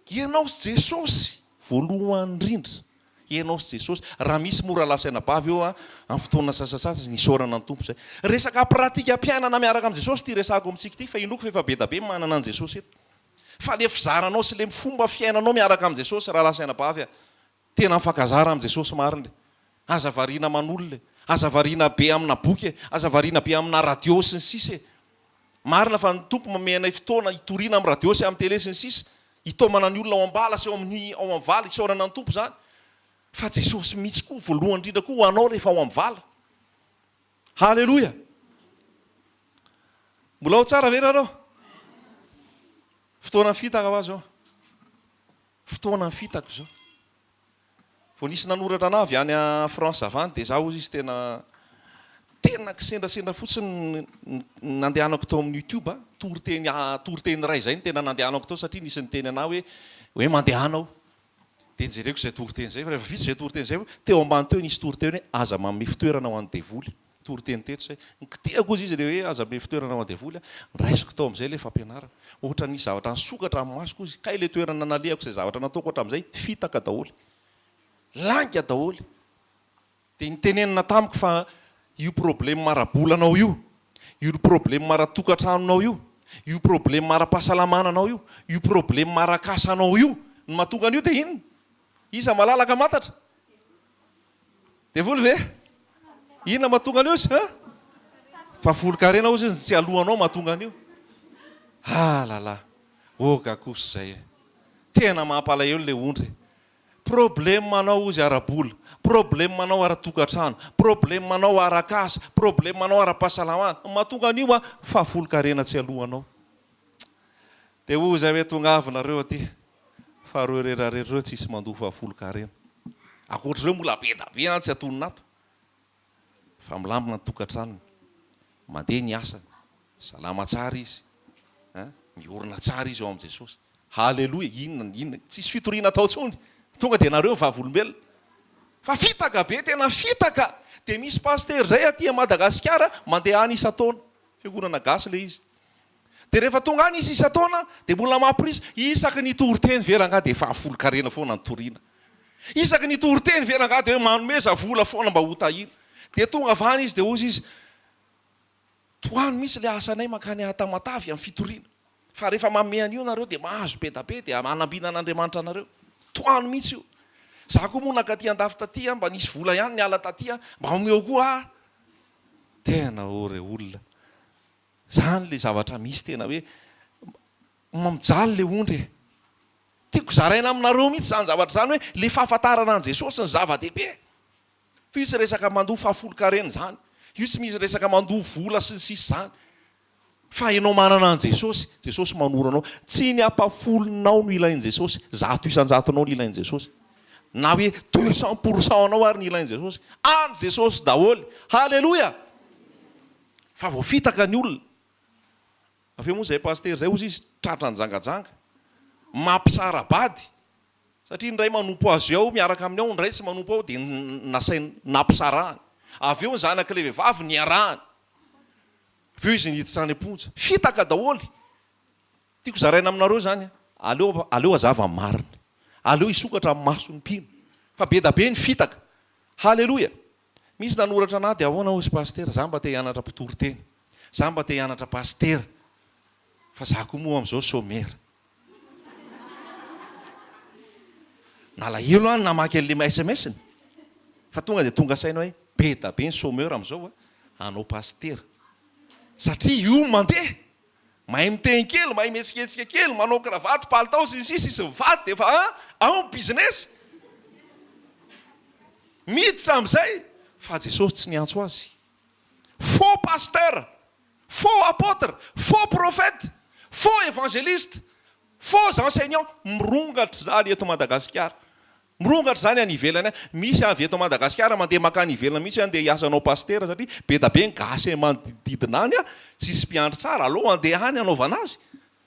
Ianao sy Jesosy voalohany indrindra. Ianao sy Jesosy. Raha misy moa rahalahy sy anabavy eo amin'ny fotoana sasasasany, isaorana ny Tompo izay. Resaka pratikam-piainana miaraka amin'i Jesosy ity resahako amintsika ity, fa inoako fa efa be da be manana an'i Jesosy eto. Fa ilay fizaranao sy ilay fomba fiainanao miaraka amin'i Jesosy rahalahy sy anabavy a! Tena mifankazara amin'i Jesosy marina e! Aza variana aman'olona e! Aza variana be amina boky e! Aza variana be amina radio sy ny sisa e! Marina fa ny Tompo manome anay fotoana hitoriana amin'ny radio sy amin'ny télé sy ny sisa, hitaomana ny olona ao am-bala sy ao amin'ny ao amin'ny vala, isaorana ny Tompo izany. Fa Jesosy mihitsy koa voalohany indrindra koa ho anao rehefa ao amin'ny vala. Haleloia! Mbola ao tsara ve nareo? Fotoana fitaka hoa zao. Fotoana ny fitaka izao. Vao nisy nanoratra anah avy any France avy any dia za hozy izy tena tena kisendrasendra fotsiny ny nandehanako tao amin'ny youtube, toriteny toriteny iray izay no tena nandehanako tao satria nisy niteny anah hoe hoe mandehana ao. Dia nijereko izay toriteny izay fa rehefa vita izay toriteny izay teo ambany teo nisy toriteny hoe aza manome fitoerana ho an'ny devoly. Toriteny teto izay. Nikitihako hozy izy ilay hoe aza ame fitoerana ho andevoly a. Noraisiko tao amin'izay ilay fampianarana. Ohatra nisy zavatra nisokatra amin'ny masoko hozy. Kay ilay toerana nalehako izay zavatra nataoko hatramin'izay, fitaka daholo. Lainga daholo. Dia nitenenina tamiko fa io problème ara-bolanao io, io problème ara-tokantranonao io, io problème ara-pahasalamananao io, io problème ara-kasanao io, ny mahatonga an'io dia inona? Iza malalaka mantatra? Devoly ve? Inona mahatonga an'io izy? Hein? Fahafolonkarena ozy izy tsy alohanao mahatonga an'io. Ah là là. Oga kosa izay e. Tena mampalahelo le ondry e. Problème anao ozy ara-bola, problème anao ara-tokantrano, problème anao arak'asa, problème anao ara-pahasalamana. Mahatonga an'io a, fahafolonkarena tsy alohanao. Dia hoy izay hoe tongava nareo aty fa reo retraretra reo tsisy mandoa fahafolonkarena. Ankoatr'ireo mbola be da be an tsy atonona ato. Fa milamina ny tokantranony, mandeha ny asany, salama tsara izy, an, miorina tsara izy ao amin'i Jesosy. Haleloia, inona inona, tsisy fitoriana atao intsony. Tonga dia nareo vavolombelona. Fa fitaka be, tena fitaka! Dia misy pasitera izay aty a Madagasikara mandeha any isan-taona. Fiangonana gasy ilay izy. Dia rehefa tonga any izy isan-taona dia mbola mampirisika, isaky ny hitory teny ve rangahy dia fahafolon-karena foana no toriana. Isaky ny hitory teny ve rangahy dia hoe manomeza vola foana mba hotahiana. Dia tonga avy any izy dia hozy izy, tohano mihitsy ilay asanay mankany Tamatave amin'ny fitoriana. Fa rehefa manome an'io nareo dia mahazo be da be dia hanambinan'Andriamanitra anareo. Tohano mihitsy io. Za koa moa nankaty andafy taty mba nisy vola ihany niala taty mba omeo koa aho. Tena ô re olona. Zany le zavatra misy tena hoe mijaly le ondry e. Tiako zaraina aminareo mihitsy zany zavatra zany hoe le fahafantarana an'i Jesosy ny zava-dehibe. Fa io tsy resaka mandoa fahafolon-karena zany. Io tsy misy resaka mandoa vola sy ny sisa zany. Fa ianao manana an'i Jesosy, Jesosy manoro anao. Tsy ny ampahafolonao no ilain'i Jesosy, 100%-nao no ilain'i Jesosy. Na hoe 200% anao ary no ilain'i Jesosy. An'i Jesosy daholo. Haleloia! Fa voafitaka ny olona. Avy eo moa izay pasitera izay hozy izy tratra nijangajanga. Mampisara-bady. Satria ny iray manompo azy ao miaraka aminy ao, ny iray tsy manompo ao dia nasainy nampisarahany. Avy eo ny zanak'ilay vehivavy niarahany. Avy eo izy niditra any am-ponja. Fitaka daholo. Tiako zaraina aminareo izany, aleo aleo hazava ny marina. Aleo hisokatra ny mason'ny mpino. Fa be da be ny fitaka. Haleloia! Misy nanoratra anah dia ahoana hozy pasitera, za mba te hianatra mpitory teny, za mba te hianatra pasitera, fa za koa moa amin'izao sômera. Nalahelo aho namaky an'le sms-ny, fa tonga dia tonga saina hoe be da be ny chômeur amin'izao hanao pasitera, satria io mandeha, mahay miteny kely, mahay mihetsiketsika kely, manao kravaty, palitao sy ny sisa, izy mivady dia efa an, ao ny business. Miditra amin'izay fa Jesosy tsy niantso azy. Faux pasteur, faux apôtre, faux prophète, faux évangéliste, faux enseignant, mirongatra izany eto Madagasikara. Mirongatra izany any ivelany any. Misy avy eto Madagasikara mandeha mankany ivelany mihitsy andeha hiasa hanao pasitera satria be da be ny gasy manodidina any tsisy mpiandry tsara, aleo andeha any hanaovana azy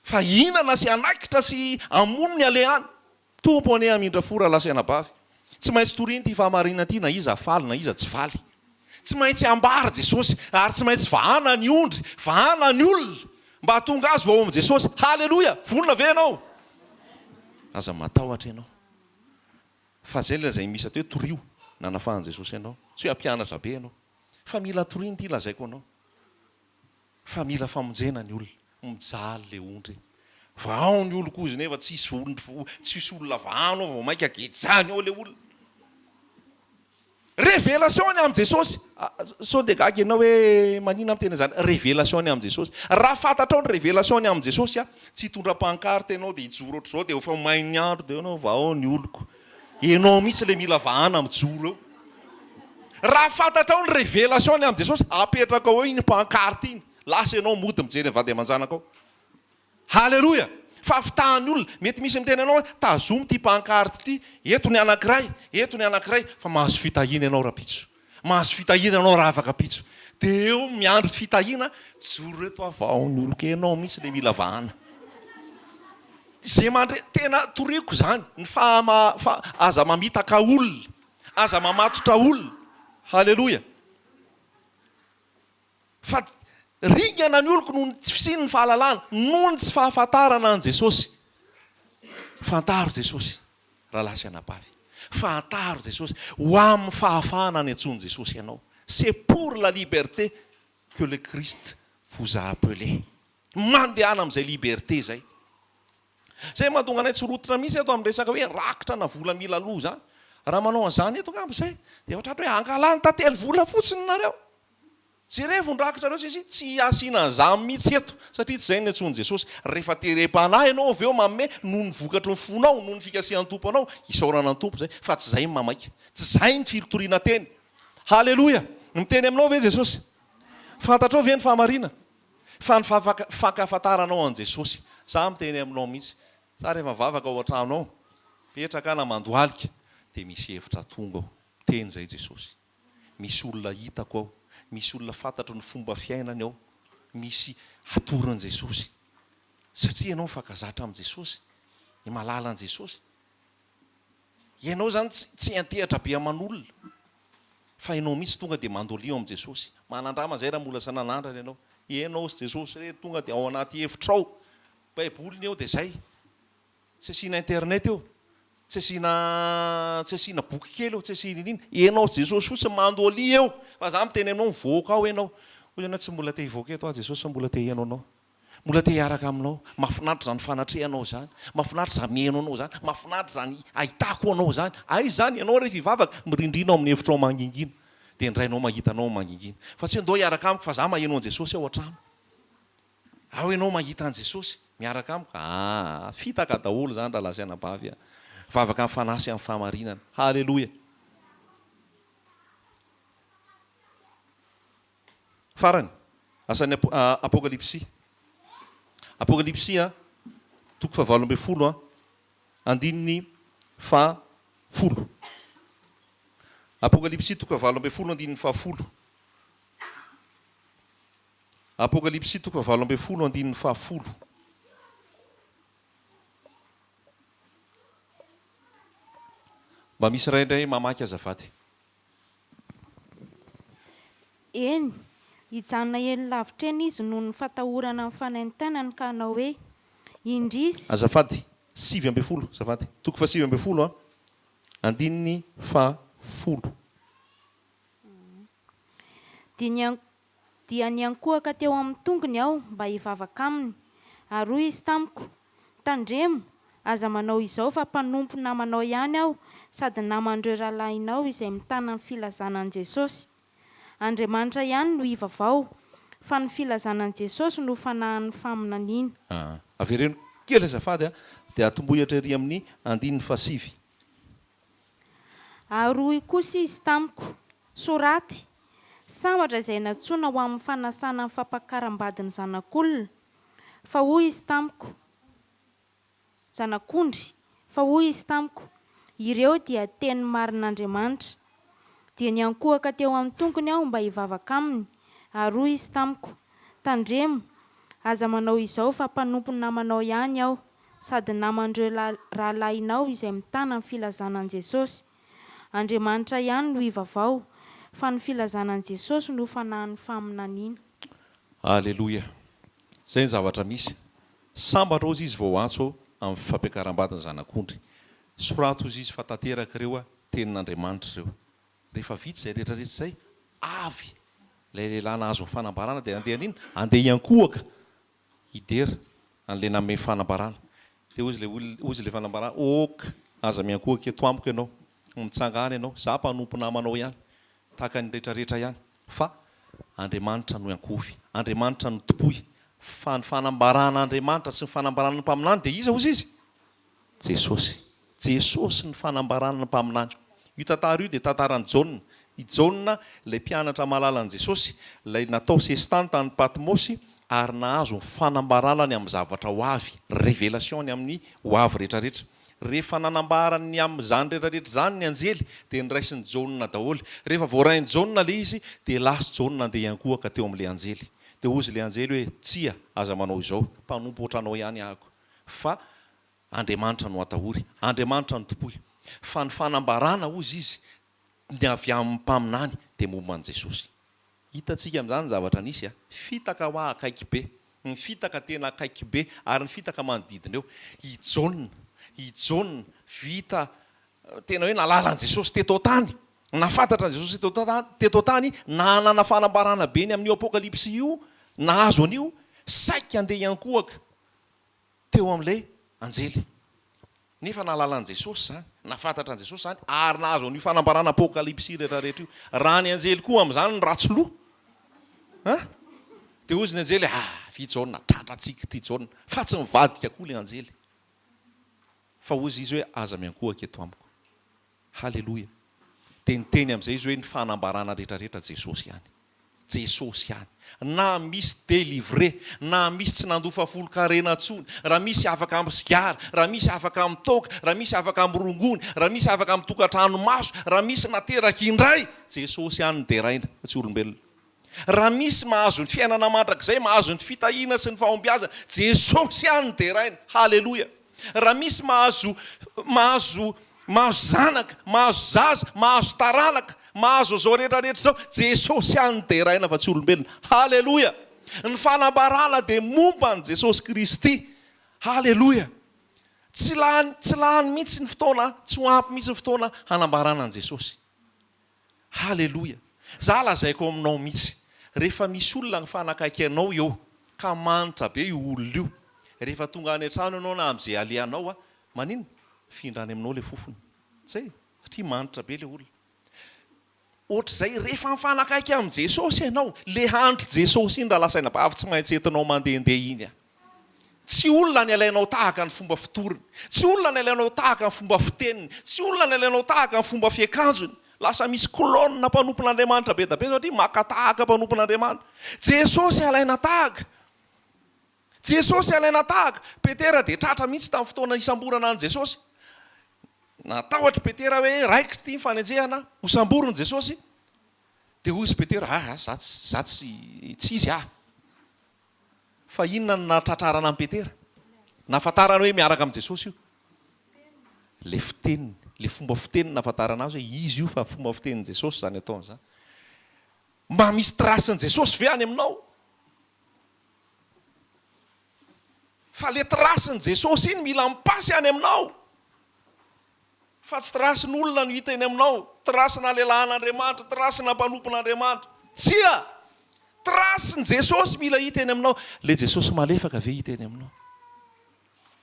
fa hihinana sy hanaikitra sy hamono ny aleha any. Tompo anie hamindra fo rahalahy sy anabavy. Tsy maintsy torina ity fahamarinana ity na iza faly na iza tsy faly. Tsy maintsy ambara Jesosy ary tsy maintsy vahana ny ondry, vahana ny olona mba hahatonga azy ho ao amin'i Jesosy. Haleloia! Vonona ve ianao? Aza matahotra ianao. Fa izay ilay lazain'i Misa teo hoe torio nanafahan'i Jesosy anao. Tsy hoe hampianatra be ianao. Fa mila torina ity lazaiko anao. Fa mila famonjena ny olona. Mijaly le ondry e. Vahao ny oloko ozy nefa tsisy olona tsisy olona vahano ao vao maika gejany ao le olona. Révélation ny amin'i Jesosy. Sao dia gaga ianao hoe manina miteny an'izany. Révélation ny amin'i Jesosy. Raha fantatrao ny révélation ny amin'i Jesosy a, tsy hitondra pancarte ianao dia hijoro ohatr'izao dia efa main'ny andro dia ianao vahao ny oloko. Enao mihitsy le mila vahana mijoro eo. Raha fantatrao ny révélation ny amin'i Jesosy, apetrakao eo iny pancarte iny, lasa ianao mody mijery ny vady aman-janakao. Haleloia! Fa fitahan'ny olona, mety misy miteny anao hoe tazomy ity pancarte ity, eto ny anankiray, eto ny anankiray, fa mahazo fitahiana ianao rahampitso. Mahazo fitahiana ianao raha afaka ampitso. Dia eo miandry fitahiana, joro eto aho vahao ny oloko, enao mihitsy le mila vahana. Izay mandre, tena toriko izany, ny fahama, fa, aza mamitaka olona, aza mamatotra olona, haleloia. Fa ringana ny oloko noho ny tsy fisian'ny fahalalana, noho ny tsy fahafantarana an'i Jesosy. Fantaro Jesosy, rahalahy sy anabavy. Fantaro Jesosy. Ho amin'ny fahafahana niantsoan'i Jesosy anao. C'est pour la liberté que le Christ vous a appelé. Mandehana amin'izay liberté izay. Izay mahatonga anay tsy rototra mihitsy eto amin'ny resaka hoe rakitra na vola mila aloa izany. Raha manao an'izany eto angamba izay dia efa tratra hoe angalany tantely vola fotsiny nareo. Jerevo ny rakitrareo sisy tsy asiana an'izany mihitsy eto satria tsy izay no niantsoan'i Jesosy. Rehefa terem-panahy ianao avy eo manome noho ny vokatry ny fonao, noho ny fikasihan'ny Tompo anao, isaorana ny Tompo izay fa tsy izay ny mamaika. Tsy izay ny fitoriana teny. Haleloia! Miteny aminao ve Jesosy? Fantatrao ve ny fahamarinana? Fa ny fankafantaranao an'i Jesosy. Za miteny aminao mihitsy. Za rehefa mivavaka ao an-trano ao, mipetraka na mandohalika, dia misy hevitra tonga ao. Miteny izay Jesosy. Misy olona hitako ao. Misy olona fantatro ny fomba fiainany ao. Misy atoron'i Jesosy. Satria ianao mifankazatra amin'i Jesosy, mahalala an'i Jesosy. Ianao izany tsy tsy hiantehatra be aman'olona fa ianao mihitsy tonga dia mandolia ao amin'i Jesosy. Manandrama izay raha mbola tsy nanandrana ianao. Ianao sy Jesosy irery tonga dia ao anaty efitrao. Baiboly ny eo dia izay. Tsy asiana internet eo. Tsy asiana tsy asiana boky kely eo, tsy asiana iniana. Ianao sy Jesosy fotsiny mandolia eo. Fa za miteny aminao mivoaka ao ianao. Hoy ianao tsy mbola te hivoaka eto aho Jesosy fa mbola te hihaino anao. Mbola te hiaraka aminao. Mahafinaritra izany fanatrehanao izany. Mahafinaritra izany mihaino anao izany. Mahafinaritra izany ahitako anao izany. Aiza izany ianao rehefa hivavaka? Mirindrina ao amin'ny efitrao mangingina. Dia ny Rainao mahita anao mangingina. Fa tsy hoe ndao hiaraka amiko fa za maheno an'i Jesosy ao an-trano. Ao ianao mahita an'i Jesosy miaraka amiko. Aa, fitaka daholo izany rahalahy sy anabavy a. Vavaka amin'ny fanahy sy amin'ny fahamarinana. Haleloia. Farany, asan'ny Apokalypsy. Apokalypsy a, toko fahavalo ambin'ny folo a, andininy fahafolo. Apokalypsy toko fahavalo ambin'ny folo andininy fahafolo. Apokalypsy toko fahavalo ambin'ny folo andininy fahafolo. Mba misy iray indray mamaky azafady. Eny, hijanona eny lavitra eny izy noho ny fatahorana ny fanaintainany ka hanao hoe, Indrisy! Azafady, 19, azafady, toko fahasivy ambin'ny folo an, andininy fahafolo. Dia niankohoka teo amin'ny tongony aho mba hivavaka aminy. Ary hoy izy tamiko, Tandremo, aza manao izao fa mpanompo namanao ihany aho sady naman'ireo rahalahinao izay mitana ny filazana an'i Jesosy. Andriamanitra ihany no ivavaho, fa ny filazana an'i Jesosy no fanahin'ny faminaniana. Aa. Avereno kely azafady a, dia atombohy hatrery amin'ny andininy fahasivy. Ary hoy kosa izy tamiko, Soraty, Sambatra izay nantsoina ho amin'ny fanasana ny fampakaram-badin'ny Zanak'olona. Fa hoy izy tamiko, Zanak'ondry, fa hoy izy tamiko, Ireo dia teny marin'Andriamanitra. Dia niankohoka teo amin'ny tongony aho mba hivavaka aminy, ary hoy izy tamiko, Tandremo, aza manao izao fa mpanompo namanao ihany aho, sady naman'ireo rahalahinao izay mitana ny filazana an'i Jesosy. Andriamanitra ihany no ivavaho, fa ny filazana an'i Jesosy no fanahin'ny faminaniana. Aleloia! Zay ny zavatra misy. Sambatra ozy izy vao antso amin'ny fampiakaram-bady ny zanak'ondry. Soraty ozy izy fa tanteraka ireo tenin'Andriamanitra ireo. Rehefa vita izay rehetra rehetra izay, avy ilay lehilahy nahazo ny fanambarana dia andeha haninona? Andeha hiankohoka hidera an'ilay nanome fanambarana. Dia hozy ilay olona, hozy ilay fanambarana, Ok, aza miankohoka eto amiko ianao. Mitsangàna ianao. Izaho mpanompo namanao ihany, tahaka ny rehetrarehetra ihany. Fa Andriamanitra no iankohofy. Andriamanitra no tompoy. Fa ny fanambaran'Andriamanitra sy ny fanambaran'ny mpaminany dia iza hozy izy? Jesosy. Jesosy ny fanambarana ny mpaminany. Io tantara io dia tantaran'i Jaona. I Jaona ilay mpianatra malalan'i Jesosy, ilay natao sesitany tany Patmosy ary nahazo ny fanambarana ny amin'ny zavatra ho avy, révélation ny amin'ny ho avy rehetrarehetra. Rehefa nanambara ny amin'izany rehetrarehetra izany ny anjely dia noraisin'i Jaona daholo. Rehefa voarain'i Jaona ilay izy dia lasa Jaona nandeha hiankohoka teo amin'ilay anjely. Dia hozy ilay anjely hoe, Tsia, aza manao izao, mpanompo ohatranao ihany ahako. Fa Andriamanitra no atahory, Andriamanitra no tompoy. Fa ny fanambarana, hozy izy, ny avy amin'ny mpaminany dia momba an'i Jesosy. Hitantsika amin'izany ny zavatra nisy a! Fitaka hoa akaiky be. Ny fitaka tena akaiky be, ary ny fitaka manodidina eo. I Jaona, i Jaona vita tena hoe nahalala an'i Jesosy teto an-tany, nahafantatra an'i Jesosy teto an-tany, teto an-tany, nanana fanambarana be ny amin'io Apokalypsy io, nahazo an'io, saika handeha hiankohoka. teo amin'ilay anjely. Nefa nahalala an'i Jesosy izany, nahafantatra an'i Jesosy izany, ary nahazo an'io fanambarana apokalypsy rehetrarehetra io. Raha ny anjely koa amin'izany no ratsy loha, an! Dia hozy ny anjely, ah, vy Jaona, tratrantsika ity Jaona. Fa tsy nivadika koa ilay anjely. Fa hozy izy hoe, aza miankohoka eto amiko. Haleloia. Dia niteny amin'izay izy hoe ny fanambarana rehetrarehetra Jesosy ihany. Jesosy ihany. Na misy délivré, na misy tsy nandoa fahafolon-karena intsony, raha misy afaka amin'ny sigara, raha misy afaka amin'ny toaka, raha misy afaka amin'ny rongony, raha misy afaka amin'ny tokantrano maso, raha misy nateraka indray, Jesosy ihany no deraina fa tsy olombelona. Raha misy mahazo ny fiainana mandrakizay, mahazo ny fitahiana sy ny fahombiazana, Jesosy ihany no deraina. Haleloia. Raha misy mahazo mahazo. Mahazo zanaka, mahazo zaza, mahazo taranaka, mahazo izao rehetra rehetra izao. Jesosy ihany no deraina fa tsy olombelona. Haleloia! Ny fanambarana dia momba an'i Jesosy Kristy. Haleloia! Tsy lany, tsy lany mihitsy ny fotoana, tsy ho ampy mihitsy ny fotoana hanambarana an'i Jesosy. Haleloia! Za lazaiko aminao mihitsy, rehefa misy olona mifanakaiky anao eo, ka manitra be io olona io, rehefa tonga any an-trano ianao na amin'izay alehanao a, maninona? Mifindra any aminao ilay fofona. Zay e! Satria manitra be ilay olona. Ohatr'izay, rehefa mifanakaiky amin'i Jesosy ianao, le hanitr'i Jesosy iny rahalahy sy anabavy tsy maintsy entinao mandehandeha iny a. Tsy olona ny alainao tahaka ny fomba fitoriny, tsy olona ny alainao tahaka ny fomba fiteniny, tsy olona ny alainao tahaka ny fomba fiakanjony. Lasa misy clone mpanompon'Andriamanitra be da be satria maka tahaka mpanompon'Andriamanitra. Jesosy alaina tahaka. Jesosy alaina tahaka. Petera dia tratra mihitsy tamin'ny fotoana hisamborana an'i Jesosy. Natahotra Petera hoe raikitra ity ny fanenjehana, hosamboriny Jesosy. Dia hoy izy Petera, ah, za tsy, za tsy, tsy izy ah. Fa inona no nahatratrarana an'i Petera? Nahafantarana hoe miaraka amin'i Jesosy io. Ilay fiteniny, ilay fomba fiteniny nahafantarana azy hoe izy io fa fomba fitenin'i Jesosy izany ataony izany. Mba misy trace-n'i Jesosy ve any aminao? Fa ilay trace-n'i Jesosy iny mila mipasy any aminao. Fa tsy trace-n'olona no hita eny aminao, trace-na lehilahin'Andriamanitra, trace-na mpanompon'Andriamanitra. Tsia! Trace-n'i Jesosy mila hita eny aminao. Ilay Jesosy malefaka ve hita eny aminao?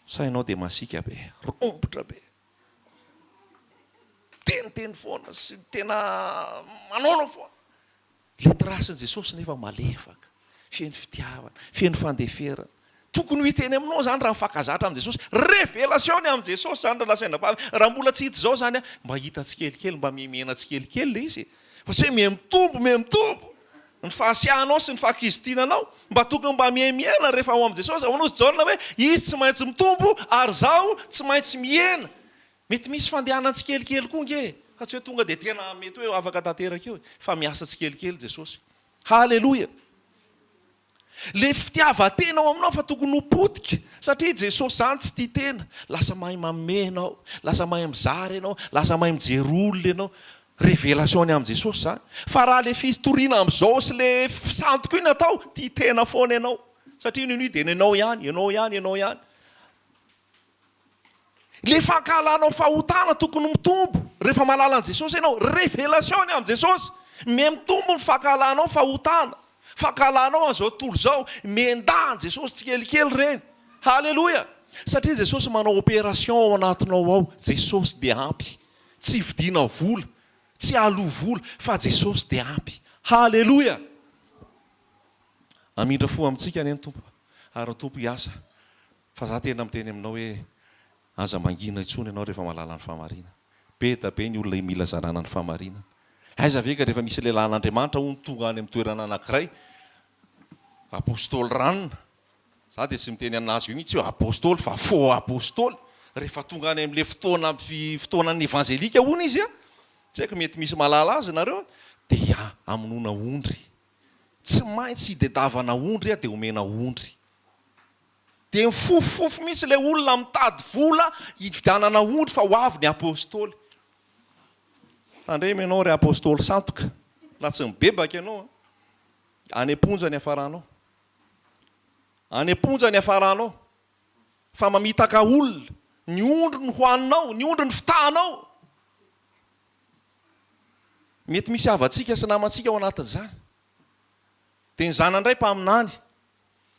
Sa ianao dia masiaka be, rombotra be, miteniteny foana sy tena manaonao foana? Ilay trace-n'i Jesosy nefa malefaka, feno fitiavana, feno fandeferana. Tokony ho hita eny aminao izany raha mifankazatra amin'i Jesosy. Révélation ny amin'i Jesosy izany rahalahy sy anabavy. Raha mbola tsy hita izao izany, mba hita tsikelikely, mba mihemihena tsikelikely ilay izy e. Fa tsy hoe mihemitombo, mihemitombo ny fahasiahanao sy ny fahakizitinanao. Mba tokony mba mihemihena rehefa ao amin'i Jesosy. Ahoana hozy Jaona hoe, Izy tsy maintsy mitombo ary izaho tsy maintsy mihena. Mety misy fandehanana tsikelikely koa nge e! Fa tsy hoe tonga dia tena mety hoe afaka tanteraka eo e! Fa miasa tsikelikely Jesosy. Haleloia! Le fitiavan-tena ao aminao fa tokony ho potika satria Jesosy zany tsy tia tena. Lasa mahay manome ianao, lasa mahay mizara ianao, lasa mahay mijery olona ianao. Révélation ny amin'i Jesosy zany. Fa raha le fitoriana amin'izao sy le fisantoko iny atao, tia tena foana ianao. Satria n'inon'inona dia ny anao ihany, ianao ihany, ianao ihany. Ilay fankahalanao fahotana tokony mitombo rehefa mahalala an'i Jesosy ianao. Révélation ny amin'i Jesosy. Miha mitombo ny fankahalanao fahotana, fankahalanao an'izao tontolo izao. Mihendaha an'i Jesosy tsikelikely ireny. Haleloia! Satria Jesosy manao opération ao anatinao ao. Jesosy dia ampy. Tsy vidiana vola, tsy aloa vola, fa Jesosy dia ampy. Haleloia! Hamindra fo amintsika anie ny Tompo ary ny Tompo hiasa. Fa za tena miteny aminao hoe aza mangina intsony ianao rehefa mahalala ny fahamarinana. Be da be ny olona mila zarana ny fahamarinana. Aiza ve ka rehefa misy lehilahin'Andriamanitra hono tonga any amin'ny toerana anankiray, Apostoly ranona, za dia tsy miteny an'azy io mihitsy hoe Apostoly fa faux Apostoly, rehefa tonga any amin'ilay fotoana fotoanan'ny evanzelika hono izy an, tsy haiko mety misy mahalala azy nareo an, dia hamonoana ondry. Tsy maintsy hidedavana ondry dia omena ondry. Dia mifofofofo mihitsy ilay olona mitady vola hividianana ondry fa ho avy ny apostoly. Tandremo ianao ry apostoly sandoka, raha tsy mibebaka ianao an, any am-ponja ny hiafaranao. Any am-ponja ny hiafaranao. Fa mamitaka olona, ny ondry no hohaninao, ny ondry no fitahanao. Mety misy havantsika sy namantsika ao anatin'izany. Dia ny zanany indray mpaminany.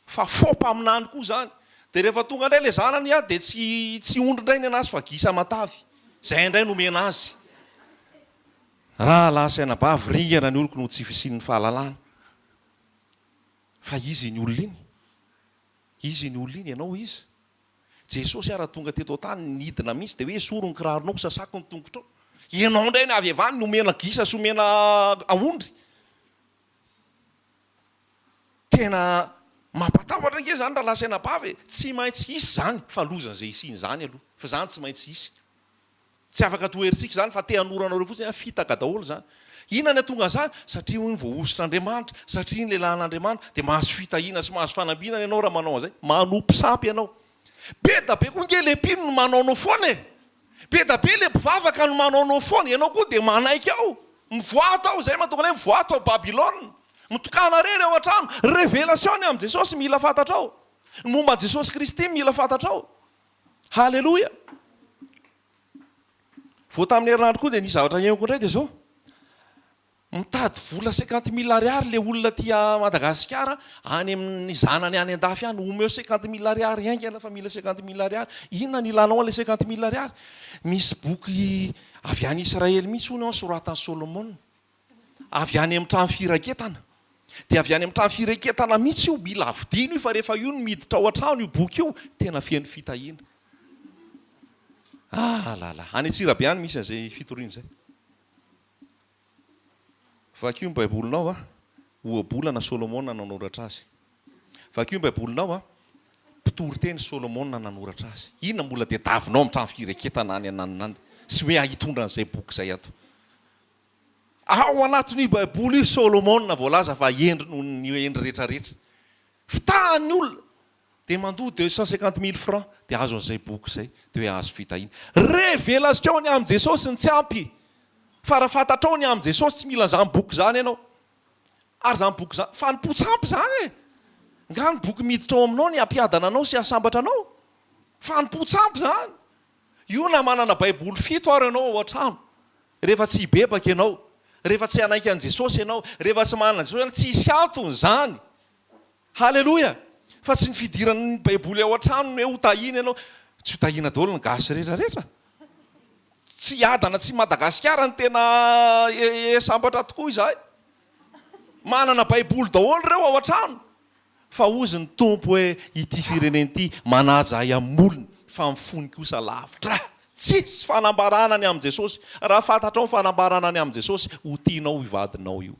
Fa faux mpaminany koa izany. Dia rehefa tonga indray ilay zanany dia tsy tsy ondry indray ny anazy fa gisa matavy. Izay indray no omena azy. Rahalahy sy anabavy, ringana ny oloko noho tsy fisian'ny fahalalana. Fa iza iny olona iny? Iza iny olona iny? Ianao iza? Jesosy ara tonga teto an-tany nidina mihitsy dia hoe esory ny kiraronao, sasako ny tongotrao. Ianao indray ny avy avy any nomena gisa sy omena aondry. Tena mampatahotra ange zany rahalahy sy anabavy e! Tsy maintsy hisy zany fa loza zay hisiany zany aloha fa zany tsy maintsy hisy. Tsy afaka toherintsika izany fa te hanoro anareo fotsiny aho fitaka daholo izany. Inona ny hatonga an'izany? Satria hoy ny voahosotr'Andriamanitra, satria ny lehilahin'Andriamanitra dia mahazo fitahiana sy mahazo fanambinana ianao raha manao an'izay. Manompo sampy ianao. Be da be koa ange le mpino no manaonao foana e! Be da be le mpivavaka no manaonao foana, ianao koa dia manaiky ao. Mivoaha tao, izay mahatonga anay mivoaha tao Babylona. Mitokàna rery ao an-trano. Révélation ny amin'i Jesosy mila fantatrao. Ny momba an'i Jesosy Kristy mila fantatrao. Haleloia. Vao tamin'ny herinandro koa dia nisy zavatra henoko indray dia izao. Mitady vola cinquante mille ariary le olona aty Madagasikara any amin'ny zanany any andafy any, omeo cinquante mille ariary haingana fa mila cinquante mille ariary. Inona no ilanao an'ilay cinquante mille ariary? Misy boky avy any Israely mihitsy hono ao soratan'i Solomona. Avy any amin'ny trano firaketana. Dia avy any amin'ny trano fireketana mihitsy io, mila vidiana io fa rehefa io no miditra ao an-trano io boky io, tena feno fitahiana. Ah là là, any Antsirabe any misy an'izay fitoriana izay. Vakio ny Baibolinao a! Ohabolana Solomona nanoratra azy. Vakio ny Baibolinao a! Mpitoriteny Solomona nanoratra azy. Inona mbola tadiavinao amin'ny trano fireketana any ananona any sy hoe hitondra an'izay boky izay ato? Ao anatin'io Baiboly io Solomona voalaza fa hendry noho ny hendry rehetrarehetra. Fitahan'ny olona. Dia mandoa 250 mille francs dia azo an'izay boky izay dia hoe azo fitahiana. Révélation ny amin'i Jesosy ny tsy ampy. Fa raha fantatrao ny amin'i Jesosy tsy mila an'izany boky izany ianao. Ary izany boky izany, fanompoan-tsampy izany e! Nga ny boky miditra ao aminao ny hampiadana anao sy hahasambatra anao? Fanompoan-tsampy izany. Io na manana baiboly fito ary ianao ao an-trano, rehefa tsy hibebaka ianao, rehefa tsy hanaiky an'i Jesosy ianao, rehefa tsy manana an'i Jesosy ianao, tsy hisy antony izany. Haleloia! Fa tsy ny fidiran'ny baiboly ao an-trano ny hoe ho tahiana ianao. Tsy ho tahiana daholo ny gasy rehetra rehetra. Tsy hiadana tsy Madagasikara no tena sambatra tokoa izahay. Manana baiboly daholo ireo ao an-trano. Fa hozy ny Tompo hoe ity firenena ity manaja ahy amin'ny molony fa ny fony kosa lavitra ahy. Tsisy fanambarana ny amin'i Jesosy. Raha fantatrao ny fanambarana ny amin'i Jesosy, ho tianao io vadinao io.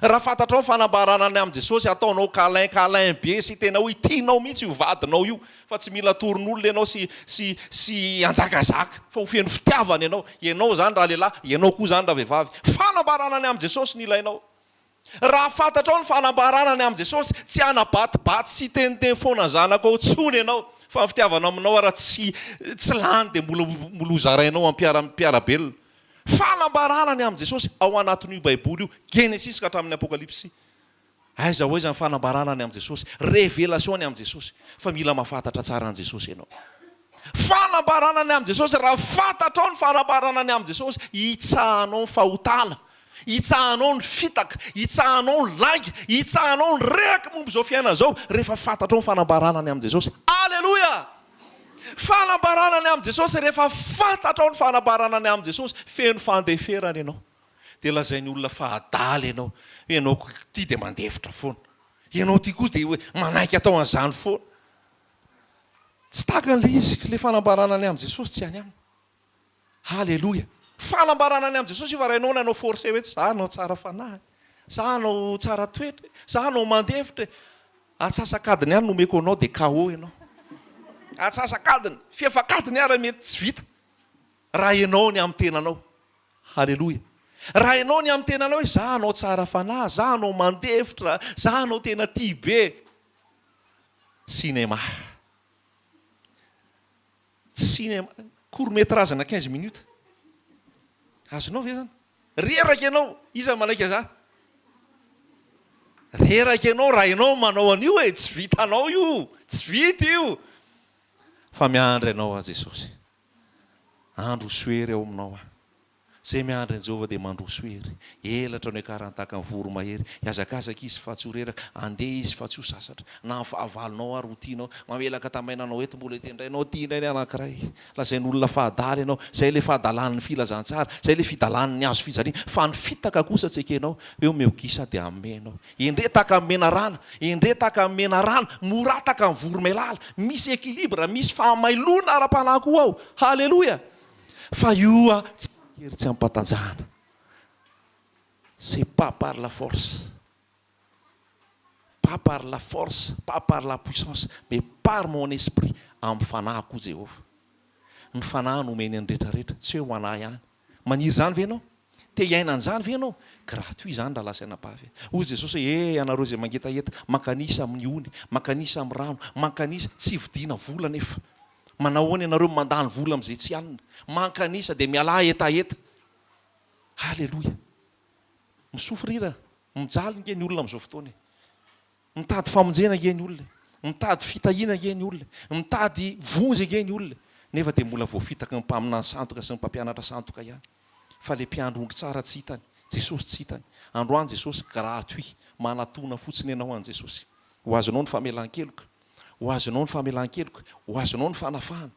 Raha fantatrao ny fanambarana ny amin'i Jesosy, ataonao câlin câlin be sy tena hoe tianao mihitsy io vadinao io, fa tsy mila atoron'olona ianao sy sy sy hanjakazaka, fa ho feno fitiavana ianao. Ianao izany ralehilahy, ianao koa izany ravehivavy. Fanambarana ny amin'i Jesosy no ilainao. Raha fantatrao ny fanambarana ny amin'i Jesosy, tsy hanabatibaty sy hiteniteny foana ny zanakao intsony ianao, fa ny fitiavana aminao ara tsy tsy lany dia mbola mbola hozarainao amin'ny mpiara-belona. Fanambarana ny amin'i Jesosy ao anatin'io Baiboly io, Genesisy ka hatramin'ny Apokalypsy. Aiza ho aiza ny fanambarana ny amin'i Jesosy? Révélation ny amin'i Jesosy. Fa mila mahafantatra tsara an'i Jesosy ianao. Fanambarana ny amin'i Jesosy, raha fantatrao ny fanambarana ny amin'i Jesosy, hitsahanao ny fahotana, hitsahanao ny fitaka, hitsahanao ny lainga, hitsahanao ny rehaka momba izao fiainana izao, rehefa fantatrao ny fanambarana ny amin'i Jesosy. Aleloia! Fanambarana ny amin'i Jesosy, rehefa fantatrao ny fanambarana ny amin'i Jesosy, feno fandeferana ianao. Dia lazain'ny olona fa adala ianao, hoe ianao ity dia mandefitra foana. Ianao ity koa dia hoe manaiky atao an'izany foana. Tsy takany ilay izy, ilay fanambarana ny amin'i Jesosy tsy any aminy. Haleloia! Fanambarana ny amin'i Jesosy io fa raha ianao nanao force hoe tsy za hanao tsara fanahy, za hanao tsara toetra e, za hanao mandefitra e, atsasak'adiny ihany no omeko anao dia KO ianao. Atsasak'adiny, fefak'adiny ara mety tsy vita raha ianao ny amin'ny tenanao. Haleloia! Raha ianao ny amin'ny tenanao hoe za hanao tsara fanahy, za hanao mandefitra, za hanao tena tia be. Cinéma. Cinéma, court métrage ana 15 minutes. Azonao ve zany? Reraka ianao, iza no manaiky an'izany? Reraka ianao raha ianao manao an'io e, tsy vitanao io, tsy vita io. Fa miandry anao aho Jesosy. Androso hery ao aminao aho. Izay miandry an'i Jehovah dia mandroso hery. Elatra no hiakarany tahaka ny voromahery. Hihazakazaka izy fa tsy ho reraka, handeha izy fa tsy ho sasatra. Na ny fahavalonao ary ho tianao. Mamelaka tamaina anao eto mbola ety indray ianao, tia indray ny anankiray. Lazain'olona fa adala ianao. Izay ilay fahadalan'ny filazantsara, izay ilay fidalan'ny hazo fijaliana. Fa ny fitaka kosa tsy ekenao. Hoe omeo gisa dia hanome ianao. Endrey tahaka ny menarana, endrey tahaka ny menarana, morà tahaka ny voromailala. Misy équilibre, misy fahamailoana ara-panahy koa ao. Haleloia! Fa io a tsy hery tsy ampatanjahana. C'est pas par la force, pas par la force, pas par la puissance, mais par mon esprit, amin'ny fanahiko hoy Jehovah. Ny fanahy no omeny ny retraretra, tsy hoe ho anah ihany. Maniry izany ve ianao? Te hiaina an'izany ve ianao? Gratuit izany rahalahy sy anabavy e. Hoy Jesosy hoe, Eh, ianareo izay mangetaheta, mankanisa amin'ny ony, mankanisa amin'ny rano, mankanisa, tsy vidiana vola anefa. Manao ahoana ianareo mandany vola amin'izay tsy hanina? Mankanisa dia mialà hetaheta. Aleloia. Mi-souffrir, mijaly nge ny olona amin'izao fotoana e. Mitady famonjena ange ny olona e. Mitady fitahiana ange ny olona e. Mitady vonjy ange ny olona e. Nefa dia mbola voafitaky ny mpaminany sandoka sy ny mpampianatra sandoka ihany. Fa ilay mpiandry ondry tsara tsy hitany. Jesosy tsy hitany. Androany Jesosy gratuit. Manatona fotsiny ianao an'i Jesosy. Ho azonao ny famelan-keloka. Ho azonao ny famelan-keloka. Ho azonao ny fanafahana.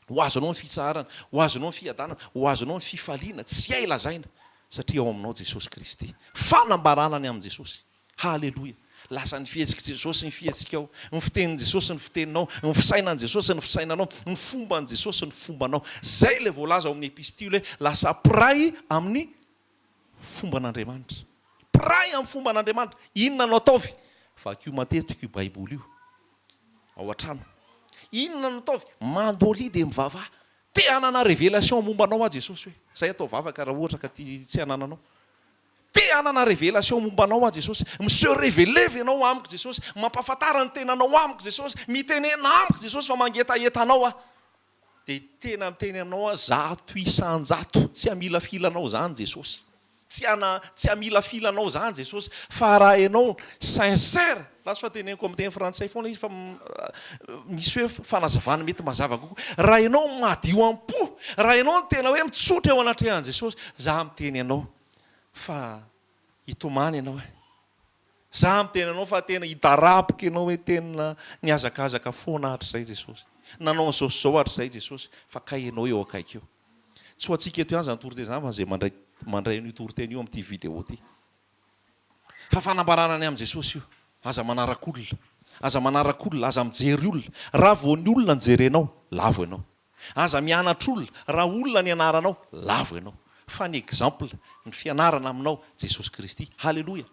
Ho azonao ny fitsaharana. Ho azonao ny fiadanana. Ho azonao ny fifaliana tsy hay lazaina. Satria ao aminao Jesosy Kristy. Fanambarana ny amin'i Jesosy. Haleloia! Lasa ny fihetsik'i Jesosy ny fihetsikao, ny fitenin'i Jesosy ny fiteninao, ny fisainan'i Jesosy ny fisainanao, ny fomban'i Jesosy ny fombanao. Izay ilay voalaza ao amin'ny epistily hoe lasa mpiray amin'ny fomban'Andriamanitra. Mpiray amin'ny fomban'Andriamanitra. Inona no ataovy? Vakio matetika io Baiboly io ao an-trano. Inona no ataovy? Mandolia dia mivavaha. Te hanana révélation momba anao aho Jesosy hoe. Izay atao vavaka raha ohatra ka tsy hanananao. Te hanana révélation momba anao aho Jesosy, mi-se révéler ve ianao amiko Jesosy, mampahafantara ny tenanao amiko Jesosy, mitenena amiko Jesosy fa mangetaheta anao aho. Dia tena miteny aminao aho 100%, tsy hamilafila anao izany Jesosy. Tsy hana, tsy hamilafila anao izany Jesosy. Fa raha ianao sincère, lasa fa teneniko amin'ny teny frantsay foana izy fa misy hoe fanazavana mety mazava kokoa. Raha ianao madio am-po, raha ianao no tena hoe mitsotra eo anatrehan'i Jesosy, za miteny anao fa hitomany ianao e. Za miteny anao fa tena hidaraboka ianao hoe tena nihazakazaka foana hatrizay Jesosy. Nanao an'izao sy izao hatrizay Jesosy fa kay ianao eo akaiky eo. Tsy ho antsika eto ihany izany toriteny izany fa izay mandray mandray an'io toriteny io amin'ity vidéo ity. Fa fanambarana ny amin'i Jesosy io. Aza manaraka olona. Aza manaraka olona, aza mijery olona. Raha vao ny olona no jerenao, lavo ianao. Aza mianatra olona, raha olona ny anaranao, lavo ianao. Fa ny exemple, ny fianarana aminao, Jesosy Kristy. Haleloia!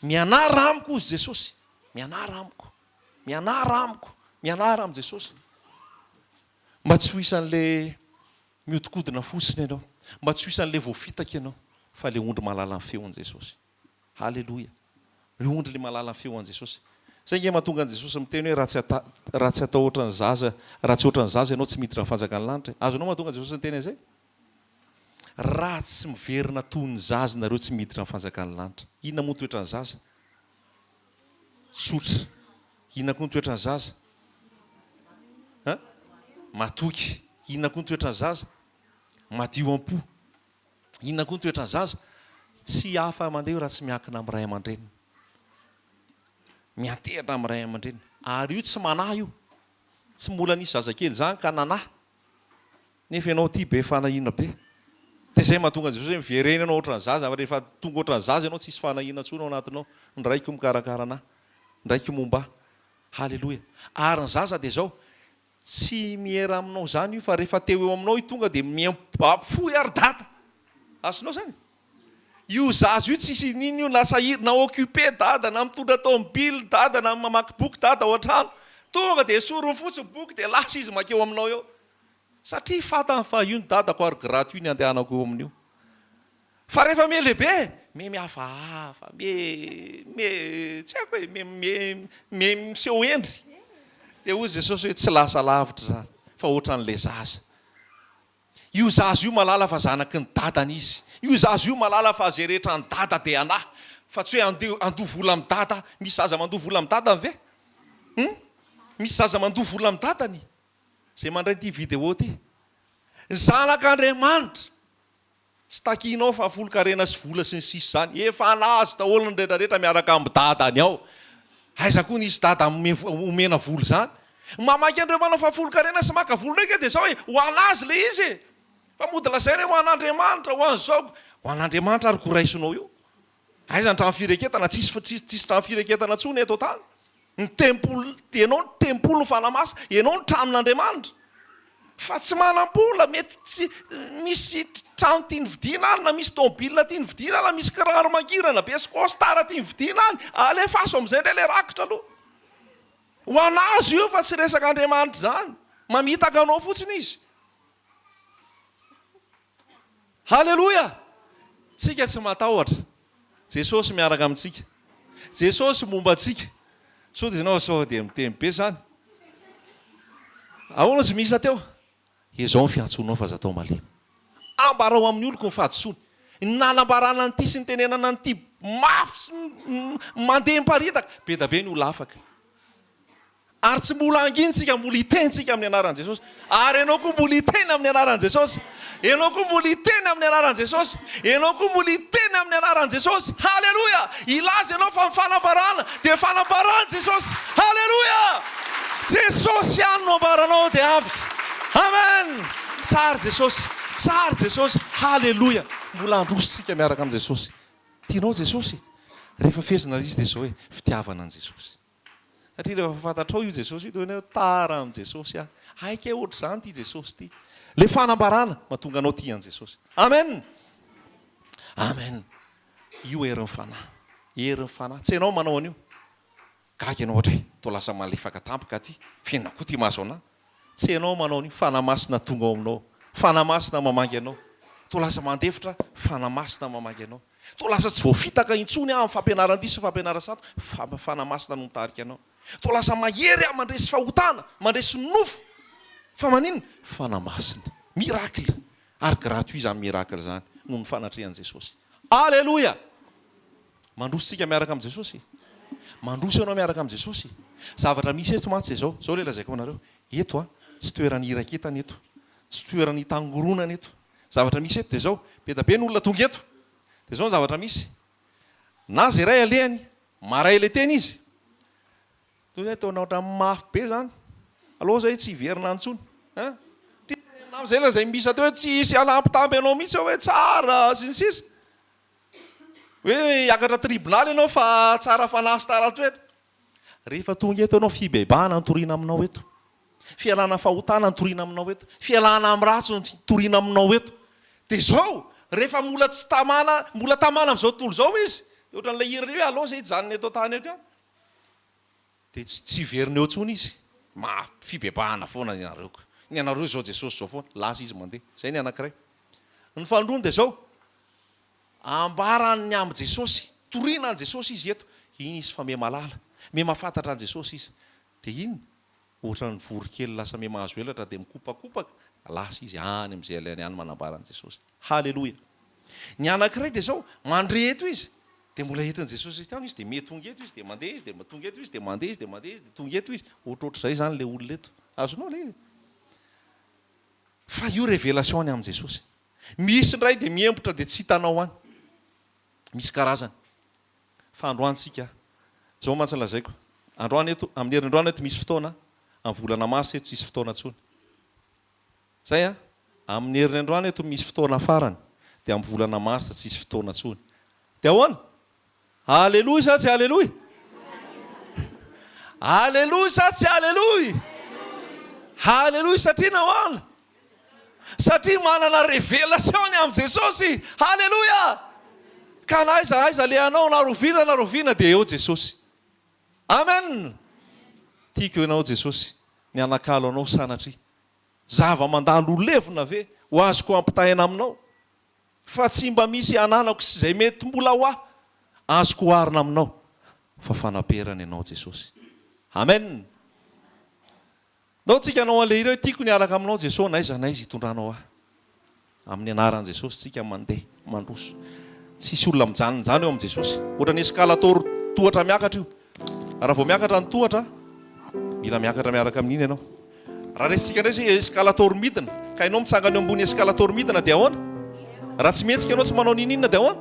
Mianara amiko hozy Jesosy. Mianara amiko. Mianara amiko. Mianara amin'i Jesosy. Mba tsy ho isan'ilay mihodinkodina fotsiny ianao. Mba tsy ho isan'ilay voafitaka ianao. Fa ilay ondry mahalala ny feon'i Jesosy. Haleloia! Ry ondry le mahalala ny feo an'i Jesosy. Zay nge mahatonga an'i Jesosy miteny hoe raha tsy ata, raha tsy atao ohatran'ny zaza, raha tsy ohatran'ny zaza ianao tsy miditra ny fanjakan'ny lanitra e. Azonao mahatonga an'i Jesosy niteny an'izay? Raha tsy miverina toy ny zaza nareo tsy miditra ny fanjakan'ny lanitra. Inona moa ny toetran'ny zaza? Tsotra. Inona koa ny toetran'ny zaza? An? Matoky. Inona koa ny toetran'ny zaza? Madio am-po. Inona koa ny toetran'ny zaza? Tsy hafa mandeha io raha tsy miankina amin'ny ray aman-dreniny. Miantehitra amin'ny ray aman-dreniny. Ary io tsy manahy io. Tsy mbola nisy zazakely izany ka nanahy. Nefa ianao ity be fanahiana be. Dia izay mahatonga an'i Jesosy hoe miverena ianao ohatran'ny zaza, fa rehefa tonga ohatran'ny zaza ianao tsisy fanahiana intsony ao anatinao. Ny Raiko mikarakara anà. Ny Raiko momba ahy. Haleloia. Ary ny zaza dia izao, Tsy miera aminao zany io fa rehefa teo eo aminao io tonga dia miampohy ary dada. Azonao zany? Io zaza io tsisy inin io na sahirana na occupé dada na mitondra tomobile dada na mamaky boky dada ao an-trano. Tonga dia esoriny fotsiny boky dia lasa izy makeo aminao eo. Satria fantany fa io ny dadako ary gratuit ny andehanako eo amin'io. Fa rehefa miha lehibe, miha mihafahafa, miha, miha, tsy haiko e, miha, miha, miha miseho hendry. Dia hoy Jesosy hoe tsy lasa lavitra izany, fa ohatran'ilay zaza. Io zaza io mahalala fa zanaky ny dadany izy. Io zaza io mahalala fa izay rehetra an'i dada dia anà. Fa tsy hoe andeha handoa vola amin'i dada. Misy zaza mandoa vola amin'i dadany ve? Hum? Misy zaza mandoa vola amin'i dadany? Izay mandray ity vidéo ity. Ny zanak'Andriamanitra. Tsy takianao fahafolonkarena sy vola sy ny sisa izany. Efa anazy daholo ny retraretra miaraka amin'ny dadany ao. Aiza koa nisy dada omena vola izany. Mamaky an'ireo manao fahafolonkarena sy maka vola ireo ange dia izao e, ho an'azy ilay izy e. Fa mody lazaina hoe ho an'Andriamanitra, ho an'izao. Ho an'Andriamanitra ary ko raisinao io. Aiza ny trano fireketana? Tsisy tsisy trano fireketana intsony eto an-tany. Ny tempoly, ianao ny tempoly ny Fanahy Masina, ianao ny tranon'Andriamanitra. Fa tsy manam-bola, mety tsy misy trano tiany vidiana any, na misy tomobile tiany vidiana any, na misy kiraro mangirana be sy costard tiany vidiana any, alefaso amin'izay indray ilay rakitra aloha. Ho an'azy io fa tsy resaka Andriamanitra izany. Mamitaka anao fotsiny izy. Haleloia! Tsika tsy matahotra. Jesosy miaraka amintsika. Jesosy momba antsika. Sao dia ianao sao dia miteny be zany? Ahoana izy miisa teo? Ezao ny fiantsoanao fa aza atao malemy. Ambarao amin'ny oloko ny fahadisoany. Ny nanambarana an'ity sy nitenenana an'ity mafy sy mandeha miparitaka, be da be ny olona afaka. Ary tsy mbola hangina isika, mbola hiteny isika amin'ny anaran'i Jesosy. Ary ianao koa mbola hiteny amin'ny anaran'i Jesosy. Ianao koa mbola hiteny amin'ny anaran'i Jesosy. Ianao koa mbola hiteny amin'ny anaran'i Jesosy. Haleloia! Hilaza ianao fa ny fanambarana dia fanambaran'i Jesosy. Haleloia! Jesosy ihany no ambaranao dia ampy. Amen! Tsara Jesosy. Tsara Jesosy. Haleloia! Mbola handroso isika miaraka amin'i Jesosy. Tianao Jesosy? Rehefa fehezina ilay izy dia izao hoe, fitiavana an'i Jesosy. Satria rehefa fantatrao io Jesosy io dia hoe tara amin'i Jesosy aho. Hay kay ohatr'izany ity Jesosy ity. Ilay fanambarana mahatonga anao tia an'i Jesosy. Amen! Amen! Io herin'ny fanahy. Herin'ny fanahy. Tsy ianao manao an'io. Gaga ianao ohatra hoe toa lasa malefaka tampoka aty. Fa inona koa ity mahazo anà? Tsy ianao manao an'io. Fanahy Masina tonga ao aminao. Fanahy Masina mamangy anao. Toa lasa mandefitra. Fanahy Masina mamangy anao. Toa lasa tsy voafitaka intsony aho amin'ny fampianaran-diso sy fampianaran-tsato, fa Fanahy Masina no mitarika anao. Toa lasa mahery aho mandresy fahotana, mandresy nofo. Fa maninona? Fanahy Masina. Miracle! Ary gratuit izany miracle izany, noho ny fanatrehan'i Jesosy. Aleloia! Mandroso isika miaraka amin'i Jesosy. Mandroso ianao miaraka amin'i Jesosy. Zavatra misy eto mantsy dia izao, izao ilay lazaiko aminareo, eto an, tsy toerana hiraketana eto, tsy toerana hitangoronana eto. Zavatra misy eto dia izao, be da be ny olona tonga eto, dia izao ny zavatra misy, na izay iray alehany, maray ilay teny izy, toy izay ataonao ohatran'ny mafy be izany, aleo izay tsy hiverina any intsony, hein, ty tenenina aminy izay lazain'i Misa teo hoe tsy hisy hanampitamby anao mihitsy aho hoe tsara sy ny sisa, hoe hiakatra tribonaly ianao fa tsara fanahy sy tsara toetra. Rehefa tonga eto ianao, fibebahana no toriana aminao eto. Fialana fahotana no toriana aminao eto. Fialana amin'ny ratsy no toriana aminao eto. Dia izao, rehefa mbola tsy tamana, mbola tamana amin'izao tontolo izao izy, dia ohatran'ilay hira ilay hoe aleo izay hijanona eto an-tany eto ihany. Dia tsy tsy hiverina eo intsony izy. Mafy fibebahana foana ny anareo ka. Ny anareo izao Jesosy izao foana. Lasa izy mandeha. Izay ny anankiray. Ny faharoa dia izao, Ambarany ny amin'i Jesosy, torina an'i Jesosy izy eto, iny izy fa miha-malala, miha-mahafantatra an'i Jesosy izy. Dia iny, ohatran'ny voronkely lasa miha-mahazo elatra dia mikopakopaka, lasa izy any amin'izay alehany any manambara an'i Jesosy. Haleloia! Ny anankiray dia izao, mandre eto izy, dia mbola entin'i Jesosy eto izy, dia miha-tonga eto izy, dia mandeha izy, dia tonga eto izy, dia mandeha izy, dia mandeha izy, dia tonga eto izy. Ohatrohatr'izay izany ilay olona eto. Azonao ilay izy? Fa io révélation ny amin'i Jesosy. Misy indray dia miembotra dia tsy hitanao any. Misy karazany. Fa androany tsika, izao mantsy no lazaiko, androany eto, amin'ny herinandroany eto misy fotoana, amin'ny volana marsa eto tsisy fotoana intsony. Zay an! Amin'ny herinandroany eto misy fotoana farany, dia amin'ny volana marsa tsisy fotoana intsony. Dia ahoana? Aleloia sa tsy aleloia? Aleloia sa tsy aleloia? Aleloia satria nahoana? Satria manana révélation ny amin'i Jesosy. Aleloia! Ka na aiza aiza alehanao na rovina na rovina dia eo Jesosy. Amen! Tiako ianao Jesosy, ny hanakalo anao sanatria. Zava-mandalo ho levona ve ho azoko ampitahaina aminao? Fa tsy mba misy ananako sy izay mety mbola ho ahy azoko oharina aminao fa fanaperana ianao Jesosy. Amen! Ndao tsika hanao an'ilay hira hoe tiako ny hiaraka aminao Jesosy n'aiza n'aiza hitondranao ahy. Amin'ny anaran'i Jesosy tsika mandeha, mandroso. Tsisy olona mijanonjano eo amin'i Jesosy. Ohatran'ny escalator tohatra miakatra io. Raha vao miakatra ny tohatra, mila miakatra miaraka amin'iny ianao. Raha resintsika indray izay escalator midina, ka ianao mitsangana eo ambony escalator midina dia ahoana? Raha tsy mihetsika ianao, tsy manao n'inon'inona dia ahoana?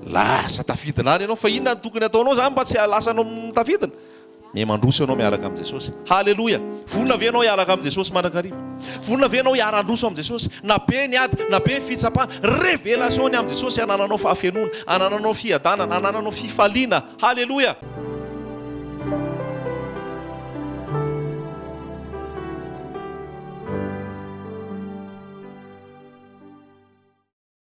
Lasa tafidina any ianao. Fa inona no tokony hataonao izany mba tsy hahalasa anao tafidina? Miha mandroso ianao miaraka amin'i Jesosy. Haleloia! Vonona ve ianao hiaraka amin'i Jesosy mandrakariva? Vonona ve ianao hiara-handroso amin'i Jesosy? Na be ny ady, na be ny fitsapana, révélation ny amin'i Jesosy hanananao fahafenoana, hanananao fiadanana, hanananao fifaliana. Haleloia!